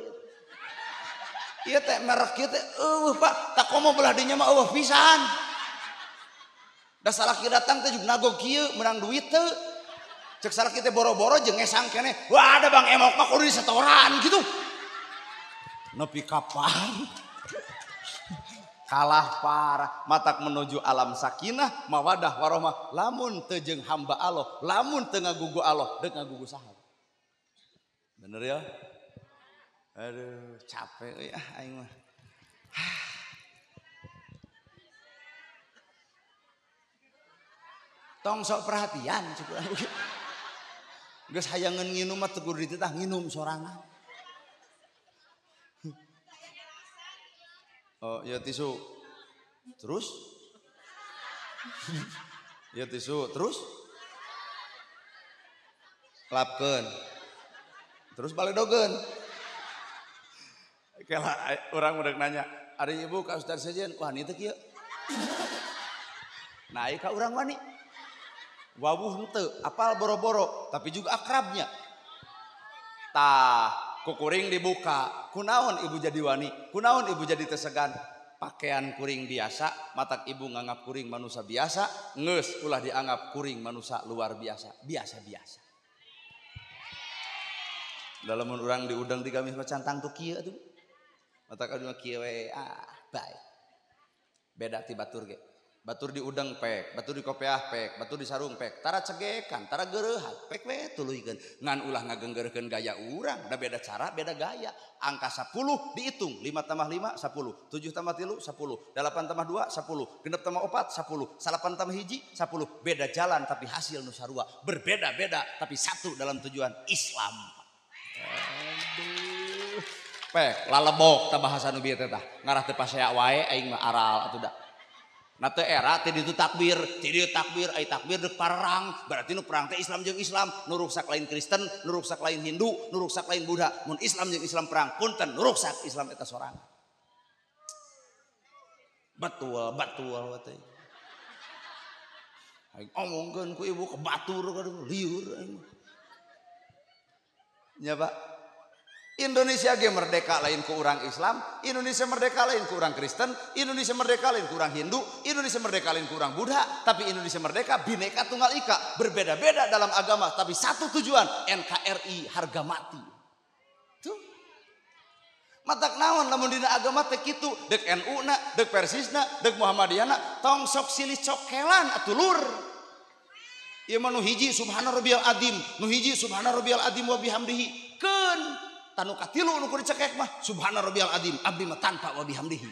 ieu teh merek ieu teh eueuh Pak, tak komo belah dinya mah eueuh pisan. Da salaki datang teh juga nagog kieu menang duit teu. Cek salaki teh boro-boro jeung ngesang keneh. Wah ada Bang Emok mah kudu disetoran gitu. Nepi kapan? Kalah parah matak menuju alam sakinah mawadah warohmah lamun teu jeung hamba Allah lamun teu ngagugu Allah deuk ngagugu saha. Bener ya? Aduh capek euy ah aing mah. Tong sok perhatian cukup. Geus hayangeun nginum mah teu kudu dititah nginum sorangan. Oh, ya tisu. Terus? Ya tisu, terus? Lapkeun. Terus baledogeun. Kela urang udah nanya, ari ibu ka ustaz sejen, wani teu kieu? Nah, ieu ka urang wani. Wawuh henteu, apal boro-boro, tapi juga akrabnya. Tah, kukuring dibuka. Kunaon ibu jadi wani? Kunaon ibu jadi tesegan? Pakaian kuring biasa, matak ibu nganggap kuring manusia biasa, geus ulah dianggap kuring manusia luar biasa, biasa-biasa. Dalam urang diudang di gamis mah cantang tuh kieu atuh. Matak anu kieu we, ah, bae. Beda ti batur ge. Batur diudang pek, batur di kopiah pek, batur di sarung pek, tara cegekan, tara gereuhan, pek we tuluykeun. Ngan ulah ngagenggerkeun gaya urang, da beda cara, beda gaya. Angka 10 dihitung, 5 tambah 5 10, 7 tambah 3 10, 8 tambah 2 10, 6 tambah 4 10, 9 tambah 1 10. Beda jalan tapi hasil nu sarua, berbeda-beda tapi satu dalam tujuan Islam. Aduh. Pek lalebok tah bahasa nu bieu teh tah. Ngarah teu pasea wae aing mah aral atuh da. Nah teu era teh ditu takbir, teh dieu takbir, ai takbir deuk parang, berarti nu perang teh Islam jeung Islam, nu ruksak lain Kristen, nu ruksak lain Hindu, nu ruksak lain Buddha. Mun Islam jeung Islam perang, punten nu ruksak Islam eta sorangan. Betul, betul teh. Aing omongkeun ku ibu ke batur kadung liur aing mah. Nya Pak. Indonesia ge merdeka lain ku urang Islam, Indonesia merdeka lain ku urang Kristen, Indonesia merdeka lain ku urang Hindu, Indonesia merdeka lain ku urang Buddha, tapi Indonesia merdeka Bhinneka Tunggal Ika, berbeda-beda dalam agama tapi satu tujuan, NKRI harga mati. Tuh. Matak naon lamun dina agama teh kitu, deuk NU na, deuk Persisna, deuk Muhammadiyahna, tong sok silih cokelan atuh lur. Ieu mah nu hiji subhana rabbiyal azim, nu hiji subhana rabbiyal azim wa bihamdihi. Keun tanu katilu nu kudu dicekek mah subhana rabbiyal azim abdi mah tanpa wa bihamdihi.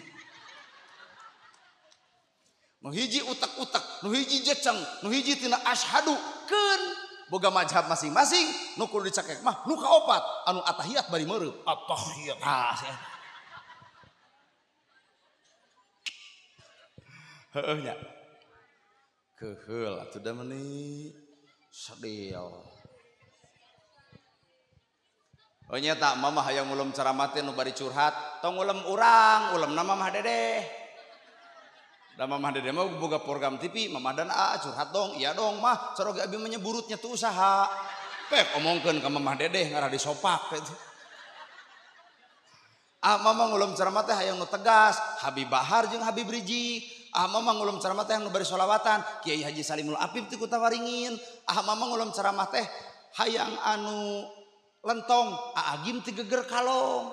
Nu hiji utek-utek, nu hiji jeceng, nu hiji tina asyhadu keun boga mazhab masing-masing nu kudu dicekek mah nu kaopat anu atahiyat bari meureub atahiyat. Ah heueuh nya. Keheul atuh da meuni sedih. Oh nya tak mama hayang ulem ceramah teh nu bari curhat, tong ulem urang, ulem na mamah dedeh. Da mamah dedeh mah boga program TV, mamah dan aa curhat dong, iya dong mah, saroge abi menyeburutnya tuh usaha. Pek omongkeun ka mamah dedeh ngarah disopak gitu. Ah mama ngulem ceramah teh hayang nu tegas, Habib Bahar jeung Habib Rizik. Ah mama ngulem ceramah teh nu bari sholawatan, Kiai Haji Salimul Afif ti Kutawaringin. Ah mama ngulem ceramah teh hayang anu lentong, Agim ti geger kalong.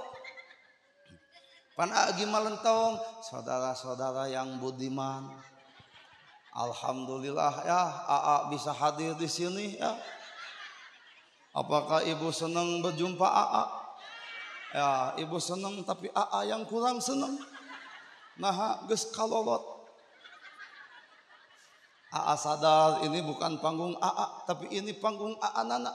Pan Agim mah lentong, saudara-saudara yang budiman. Alhamdulillah ya, AA bisa hadir di sini ya. Apakah ibu senang berjumpa AA? Ya, ibu senang tapi AA yang kurang senang. Nah, geus kalolot. AA sadar ini bukan panggung AA, tapi ini panggung AA Nana.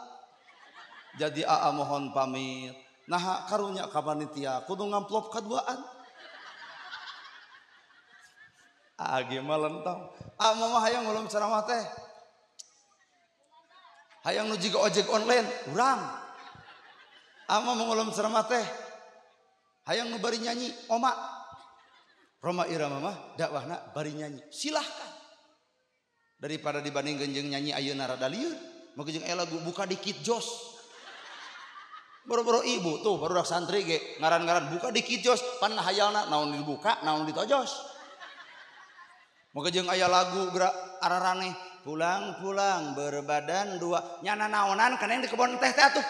Jadi AA mohon pamit. Nah karunya ka panitia kudu ngamplop kaduaan. AA ge mah lentong. AA mah hayang ulum ceramah teh. Hayang nu jiga ojek online urang. AA mah ngulum ceramah teh. Hayang nu bari nyanyi oma. Rhoma Irama mah dakwahna bari nyanyi. Silahkan. Daripada dibandingkeun jeung nyanyi ayeuna rada lieur, mah jeung aya lagu buka dikit jos. Boro-boro ibu tuh baru dak santri ge ngaran-ngaran buka dikit jos pan hayalna naon dibuka naon ditojos. Moga jeung aya lagu gerak araraneh pulang-pulang berbadan dua nyana naonan kana yang di kebon teh teh atuh.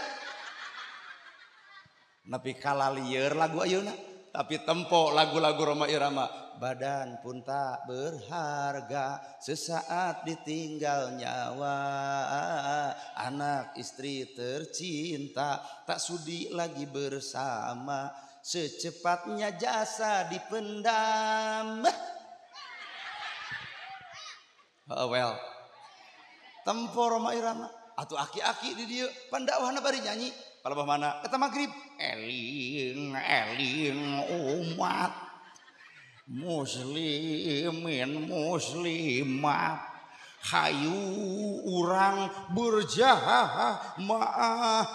Nepi kalalieur lagu ayeuna. Tapi tempo lagu-lagu Rhoma Irama. Badan pun tak berharga sesaat ditinggal nyawa. Anak istri tercinta tak sudi lagi bersama. Secepatnya jasa dipendam. Oh, well. Tempo Rhoma Irama. Atuh aki-aki di dieu pandakwahna bari nyanyi. Palebah mana? Eta magrib. Eling eling umat muslimin muslimat hayu urang berjamaah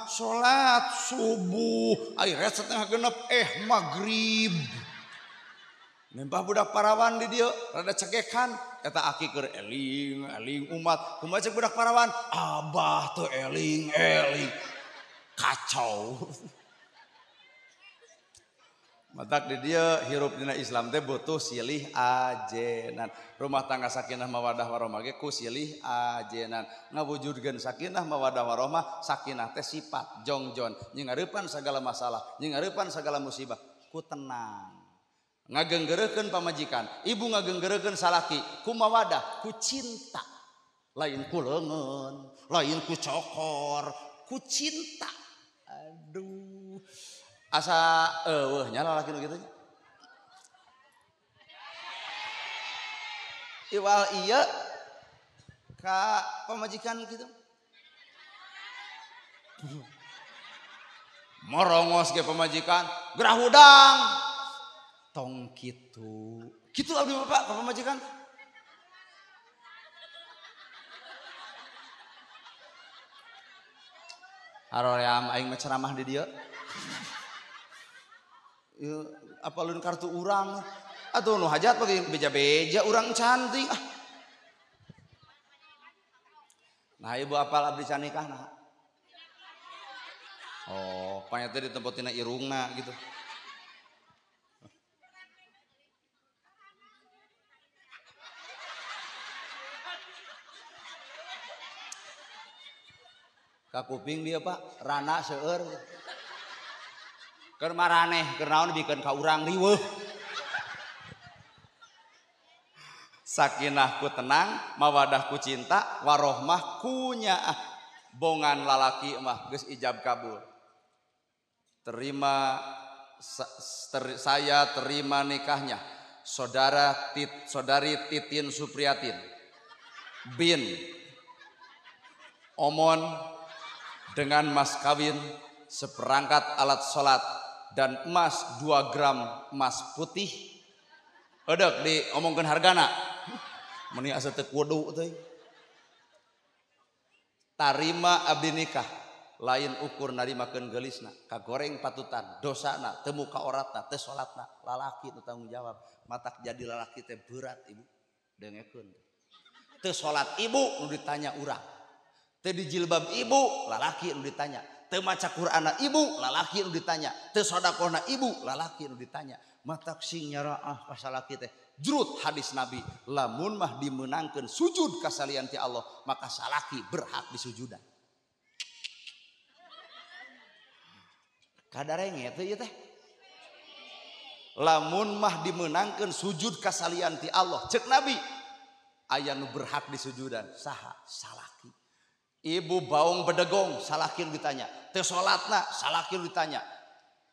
salat subuh akhirnya setengah genep magrib. Nempah budak parawan di dieu rada cegekan eta aki keur eling eling umat kumaha cek budak parawan abah teu eling eling kacau. Matak di dia hirup dina Islam teh butuh silih ajenan. Rumah tangga sakinah mawadah warahmah ge ku silih ajenan. Ngawujudkeun sakinah mawadah warahmah, sakinah teh sifat jongjon, nyingareupan segala masalah, nyingareupan segala musibah, ku tenang. Ngagenggereukeun pamajikan, ibu ngagenggereukeun salaki, ku mawadah, ku cinta. Lain ku leungeun, lain ku cokor, ku cinta. Aduh. Asa eueuh nya lalaki nu kitu nya. Iwal ieu ka pamajikan kitu. Morongos ge pamajikan, gerah hudang. Tong kitu. Kitu abdi bapak ka pamajikan. Haroream aing mah ceramah di dieu. Apa lun kartu urang atau nu hajat bagi beja-beja urang cantik ah. Nah ibu apal abdi can nikah nah. Oh, panyata ditempotina irungna gitu. Ka kuping dia pak, rana seueur. Keur maraneh, keur naon bikeun ka urang riweuh. Sakinahku tenang, mawadahku cinta, warohmah ku nyaah. Bongan lalaki mah geus ijab kabul. Terima saya terima nikahnya saudara saudari Titin Supriyatin bin Omon dengan mas kawin seperangkat alat sholat dan emas 2 gram emas putih. Edek diomongkeun hargana. Meni asa teu kudu teh. Tarima abdi nikah lain ukur narimakeun geulisna, kagoreng patutan, dosana, teu muka oratna, teu salatna, lalaki nu tanggung jawab. Matak jadi lalaki teh berat ibu. Dengekeun. Teu salat ibu nu ditanya urang. Teu dijilbab ibu, lalaki nu ditanya. Teu maca Qur'ana ibu, lalaki nu ditanya. Teu sedekahna ibu, lalaki nu ditanya. Matak sing nyaraah ka salaki teh. Jurut hadis Nabi, lamun mah dimenangkeun sujud ka salian ti Allah, maka salaki berhak disujudan. Kadarenge teh ieu teh. Lamun mah dimenangkeun sujud ka salian ti Allah, cek Nabi, aya nu berhak disujudan, saha? Salaki. Ibu baung bedegong, salaki nu ditanya. Teu salatna, salaki nu ditanya.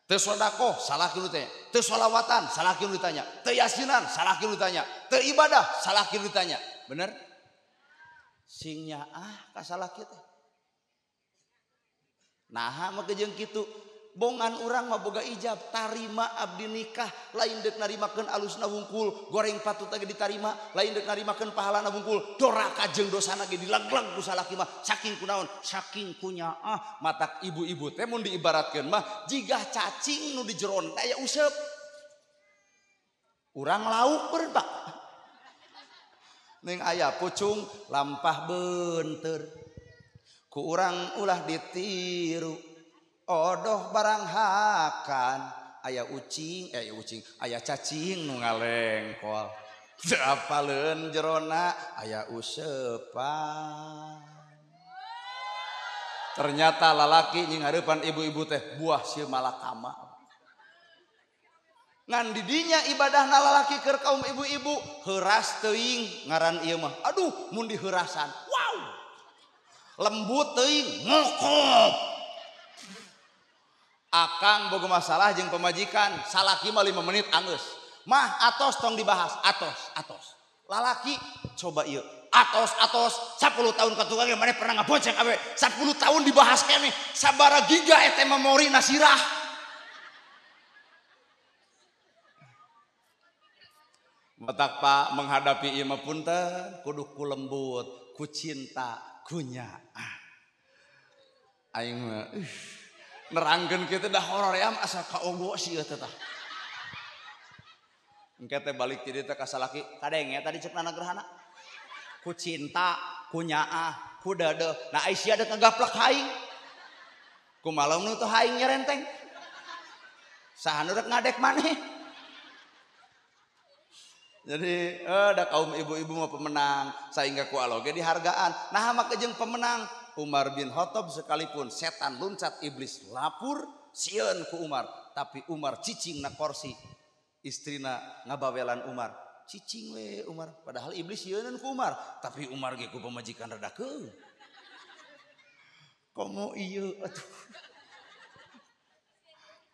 Teu sedekah, salaki nu ditanya. Teu sholawatan, salaki nu ditanya. Teu yasinan, salaki nu ditanya. Teu ibadah, salaki nu ditanya. Bener? Sing nyaah ka salaki teh. Naha mah jeung kitu. Bongan urang mah boga ijab, tarima abdi nikah, lain deuk narimakeun alusna wungkul, goreng patut ge ditarima, lain deuk narimakeun pahalana wungkul, doraka jeung dosana ge dilaglag ku salaki mah, saking kunaon, saking kunyaah. Matak ibu-ibu teh mun diibaratkeun mah jigah cacing nu di jeron aya useup. Urang lauk beureun Pak. Ning aya pucung lampah beunteur. Ku urang ulah ditiru. Odoh barang hakan aya ucing, aya cacing nu ngalengkol. Teu apaleun jerona aya useupan. Ternyata lalaki nying hareupan ibu-ibu teh buah si malakama. Ngan didinya ibadah lalaki keur kaum ibu-ibu heuras teuing ngaran ieu mah. Aduh mun diheurasan. Wow. Lembut teuing ngokop. Akang boga masalah jeung pamajikan, salaki mah 5 menit anggeus. Mah atos tong dibahas, atos, atos. Lalaki coba ieu. Atos atos 10 tahun ka tukang maneh pernah ngabonceng awe. 10 tahun dibahas keneh, sabaraha giga eta memori nasirah. Matak Pak menghadapi ieu mah punten kudu ku lembut, ku cinta, ku nyaah. Aing mah nerangkeun kieu teh dah horor ya asa kaogo sieun teh tah. Engke teh balik ti dieu teh ka salaki, kadenge tadi ceuk nana gerhana. Ku cinta, ku nyaah, ku dadeuh. Nah ai sia deuk ngagaplek aing. Kumaha nu teh aing nyerenteng. Saha nu rek ngadek maneh. Jadi ada kaum ibu-ibu mah pemenang sehingga ku Allah ge dihargaan. Nah maka jeung pemenang Umar bin Khattab sekalipun setan luncat iblis lapur sieun ku Umar, tapi Umar cicing na korsi, istrina ngabawelan Umar. Cicing we Umar, padahal iblis sieuneun ku Umar, tapi Umar ge ku pamajikan rada keung. Komo ieu atuh.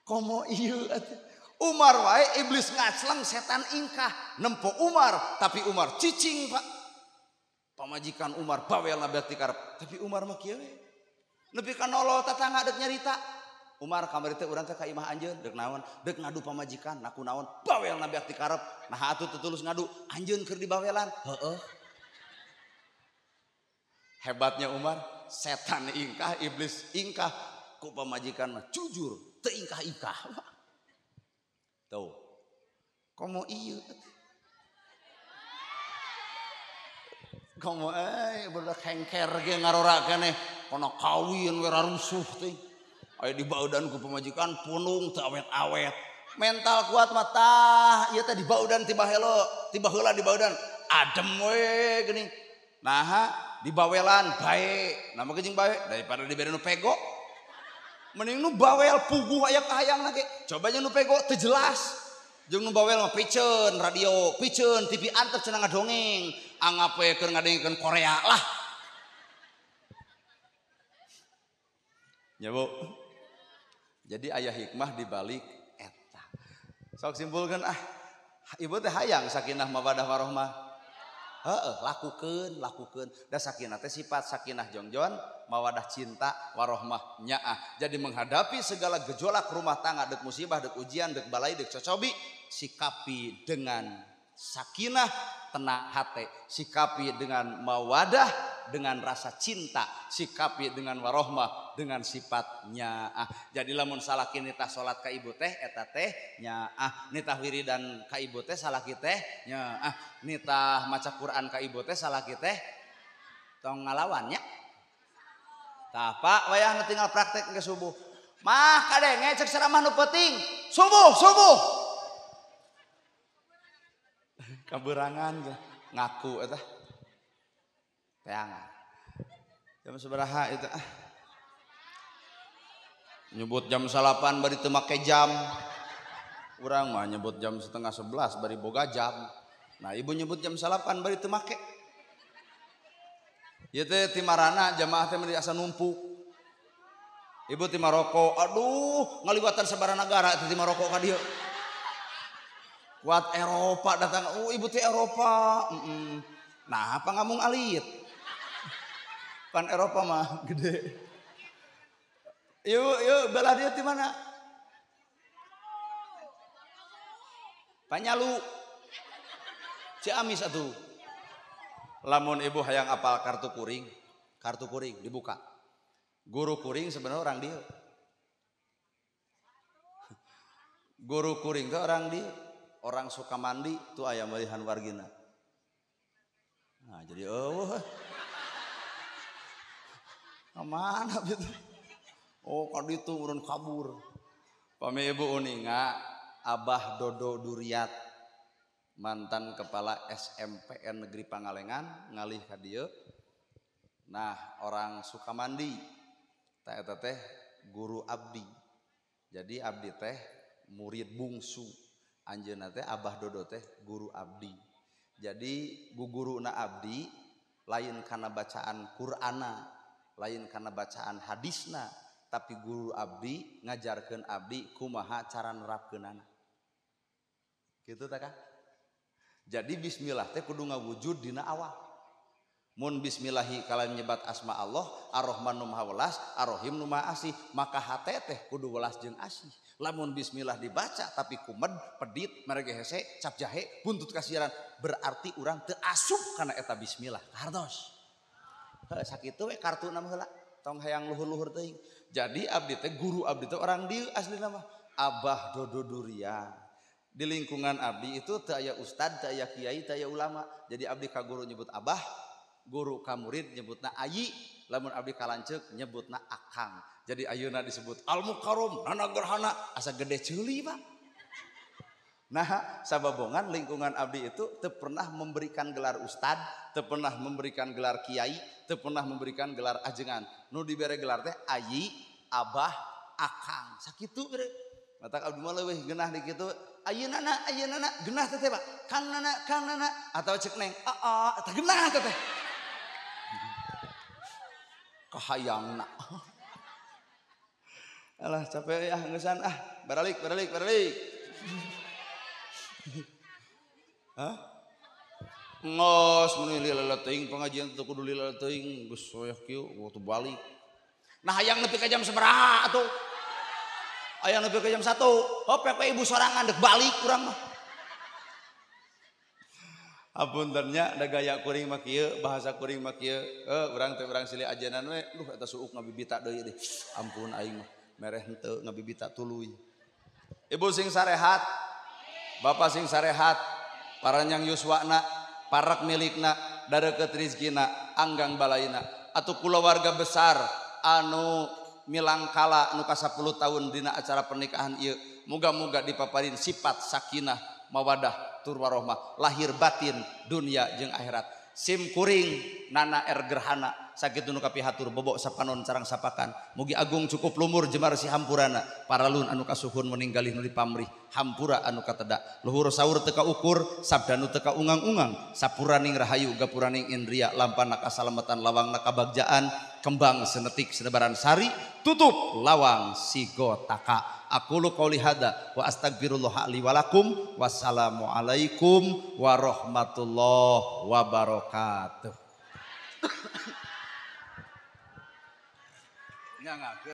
Komo ieu atuh. Umar wae iblis ngacleng setan ingkah nempo Umar, tapi Umar cicing Pak. Pamajikan Umar bawel na berarti karep, tapi Umar mah kieu we. Nepi ka nolol tatangga deuk nyarita. Umar kamari teh urang teh ka imah anjeun deuk naon? Deuk ngadu pamajikan, naku naon? Bawel na berarti karep. Nah atuh teu tulus ngadu, anjeun keur dibawelan. Heeh. Hebatnya Umar, setan ingkah, iblis ingkah, ku pamajikan mah jujur, teu ingkah-ingkah. Tuh, komo ieu, komo budak hengker ge ngarora keneh, kono kawin we rusuh teh, aya dibaudan ku pamajikan punung teu awet-awet, mental kuat mah tah, ieu teh dibaudan tiba helo, tiba heula dibaudan, adem we geuning, naha dibawelan bae, nama ge jeung bae daripada dibere nu pego. Mending nu bawel puguh aya kahayang lagi. Coba jeung nu pego teu jelas. Jeung nu bawel mah piceun radio, piceun TV antep cenah ngadongeng. Anggap we keur ngadengkeun Korea lah. Ya Bu. Jadi aya hikmah di balik eta. Sok simpulkeun ah. Ibu teh hayang sakinah mawadah warohmah. Heeh, lakukeun, lakukeun. Da sakinah teh sifat sakinah jongjon, mawadah cinta, warohmah nyaah. Jadi menghadapi segala gejolak rumah tangga, dek musibah, dek ujian, dek balai, dek cocobi, sikapi dengan sakinah, tenang hati, sikapi dengan mawadah, dengan rasa cinta, sikapi dengan warohmah, dengan sifat nyaah. Jadi lamun salaki nitah salat ka ibu teh eta teh nyaah, nitah wiridan ka ibu teh salaki teh nyaah, nitah maca Quran ka ibu teh salaki teh tong ngalawan nya. Tah Pak wayahna tinggal praktek ke subuh. Mah kadenge cek ceramah nu penting, subuh subuh. Kaberangan ngaku eta. Teangan. Jam sabaraha itu ah. Nyebut jam 9 bari teu make jam. Urang mah nyebut jam 10:30 bari boga jam. Nah ibu nyebut jam 9 bari teu make. Ieu teh ti marana jamaah teh meni asa numpuk. Ibu ti Maroko, aduh ngaliwatan sabaraha nagara teh ti Maroko ka dieu. Kuat Eropa datang, oh ibu ti Eropa. Nah apa ngamung alit. Pan Eropa mah gede. Yuk, yuk, belah dia di mana? Panyalu. Ciamis atuh. Lamun ibu hayang apal kartu kuring dibuka. Guru kuring sebenarnya orang dia. Guru kuring itu orang dia, orang Sukamandi tuh ayam melihan wargina. Nah, jadi eueuh. Kemana gitu? Oh, kaditu urun kabur. Pami ibu uninga Abah Dodo Duriat mantan kepala SMPN Negeri Pangalengan ngalih ka dieu. Nah, orang Sukamandi teh eta teh guru abdi. Jadi abdi teh murid bungsu. Anjeunna teh Abah Dodo teh guru abdi. Jadi guguruna abdi lain kana bacaan Qur'ana, lain kana bacaan hadisna, tapi guru abdi ngajarkeun abdi kumaha cara nerapkeunana. Kitu teh Kang. Jadi bismillah teh kudu ngawujud dina awal. Mun bismillahi kalian nyebat asma Allah, Ar-Rahman nu maha welas, Ar-Rahim nu maha asih, maka hate teh kudu welas jeung asih. Lamun bismillah dibaca tapi kumed, pedit, merege hese, cap jahe, buntut kasiaran, berarti urang teu asup kana eta bismillah. Kartos. Heuh sakitu we kartuna mah heula, tong hayang luhur-luhur teuing. Jadi abdi teh guru abdi teh orang dieu aslina mah Abah Dodo Durian. Di lingkungan abdi itu teu aya ustad, teu aya kiai, teu aya ulama. Jadi abdi ka guru nyebut abah, guru ka murid nyebutna ayi, lamun abdi ka lanceuk nyebutna akang. Jadi ayeuna disebut Al Mukarram, Nana Gerhana, asa gede ceuli Pak. Nah, sababongan lingkungan abdi itu teu pernah memberikan gelar ustad, teu pernah memberikan gelar kiai, teu pernah memberikan gelar ajengan. Nu dibere gelar teh ayi, abah, akang. Sakitu bere. Matak abdi mah leuwih geunah di kitu. Ayeuna ayeuna geunah teh Pak. Kang nana atawa ceuk neng, aa, eta geunah teh. Kahayangna. Alah capek ya ngeusan ah, baralik. Hah? Ngos mun lila teuing pengajian teu kudu lila teuing geus soyah kieu waktu balik. Nah hayang nepi ka jam sabaraha atuh? Hayang nepi ka jam 1. Hopek we ibu sorangan dek balik urang mah. Apuntennya da gaya kuring mah kieu, bahasa kuring mah kieu. Urang teh urang silih ajenan we, duh eta suuk ngabibita deui deh. Ampun aing mah mereh henteu ngabibita tuluy. Ibu sing sarehat, bapak sing sarehat, paranyang yuswana, parak milikna, dareukeut rizkina, anggang balaina. Atuh kulawarga besar anu milangkala nu ka 10 tahun dina acara pernikahan ieu, muga-muga dipaparin sifat sakinah, mawadah, tur warohmah, lahir batin dunia jeung akhirat. Sim kuring nana er gerhana sakitu nu kapihatur bobok sapanon carang sapakan. Mugi agung cukup lumur jemar si hampurana, paralun anu kasuhun meninggalih nu dipamrih, hampura anu kateda. Luhur saur teu kaukur, sabda nu teu kaungang-ungang, sapuraning rahayu gapuraning indria, lampana kasalamatan lawangna kabagjaan, kembang senetik senebaran sari, tutup lawang sigotaka. Aqulu qouli hadza wa astaghfirullah li wa lakum. Wassalamualaikum warahmatullahi wabarakatuh.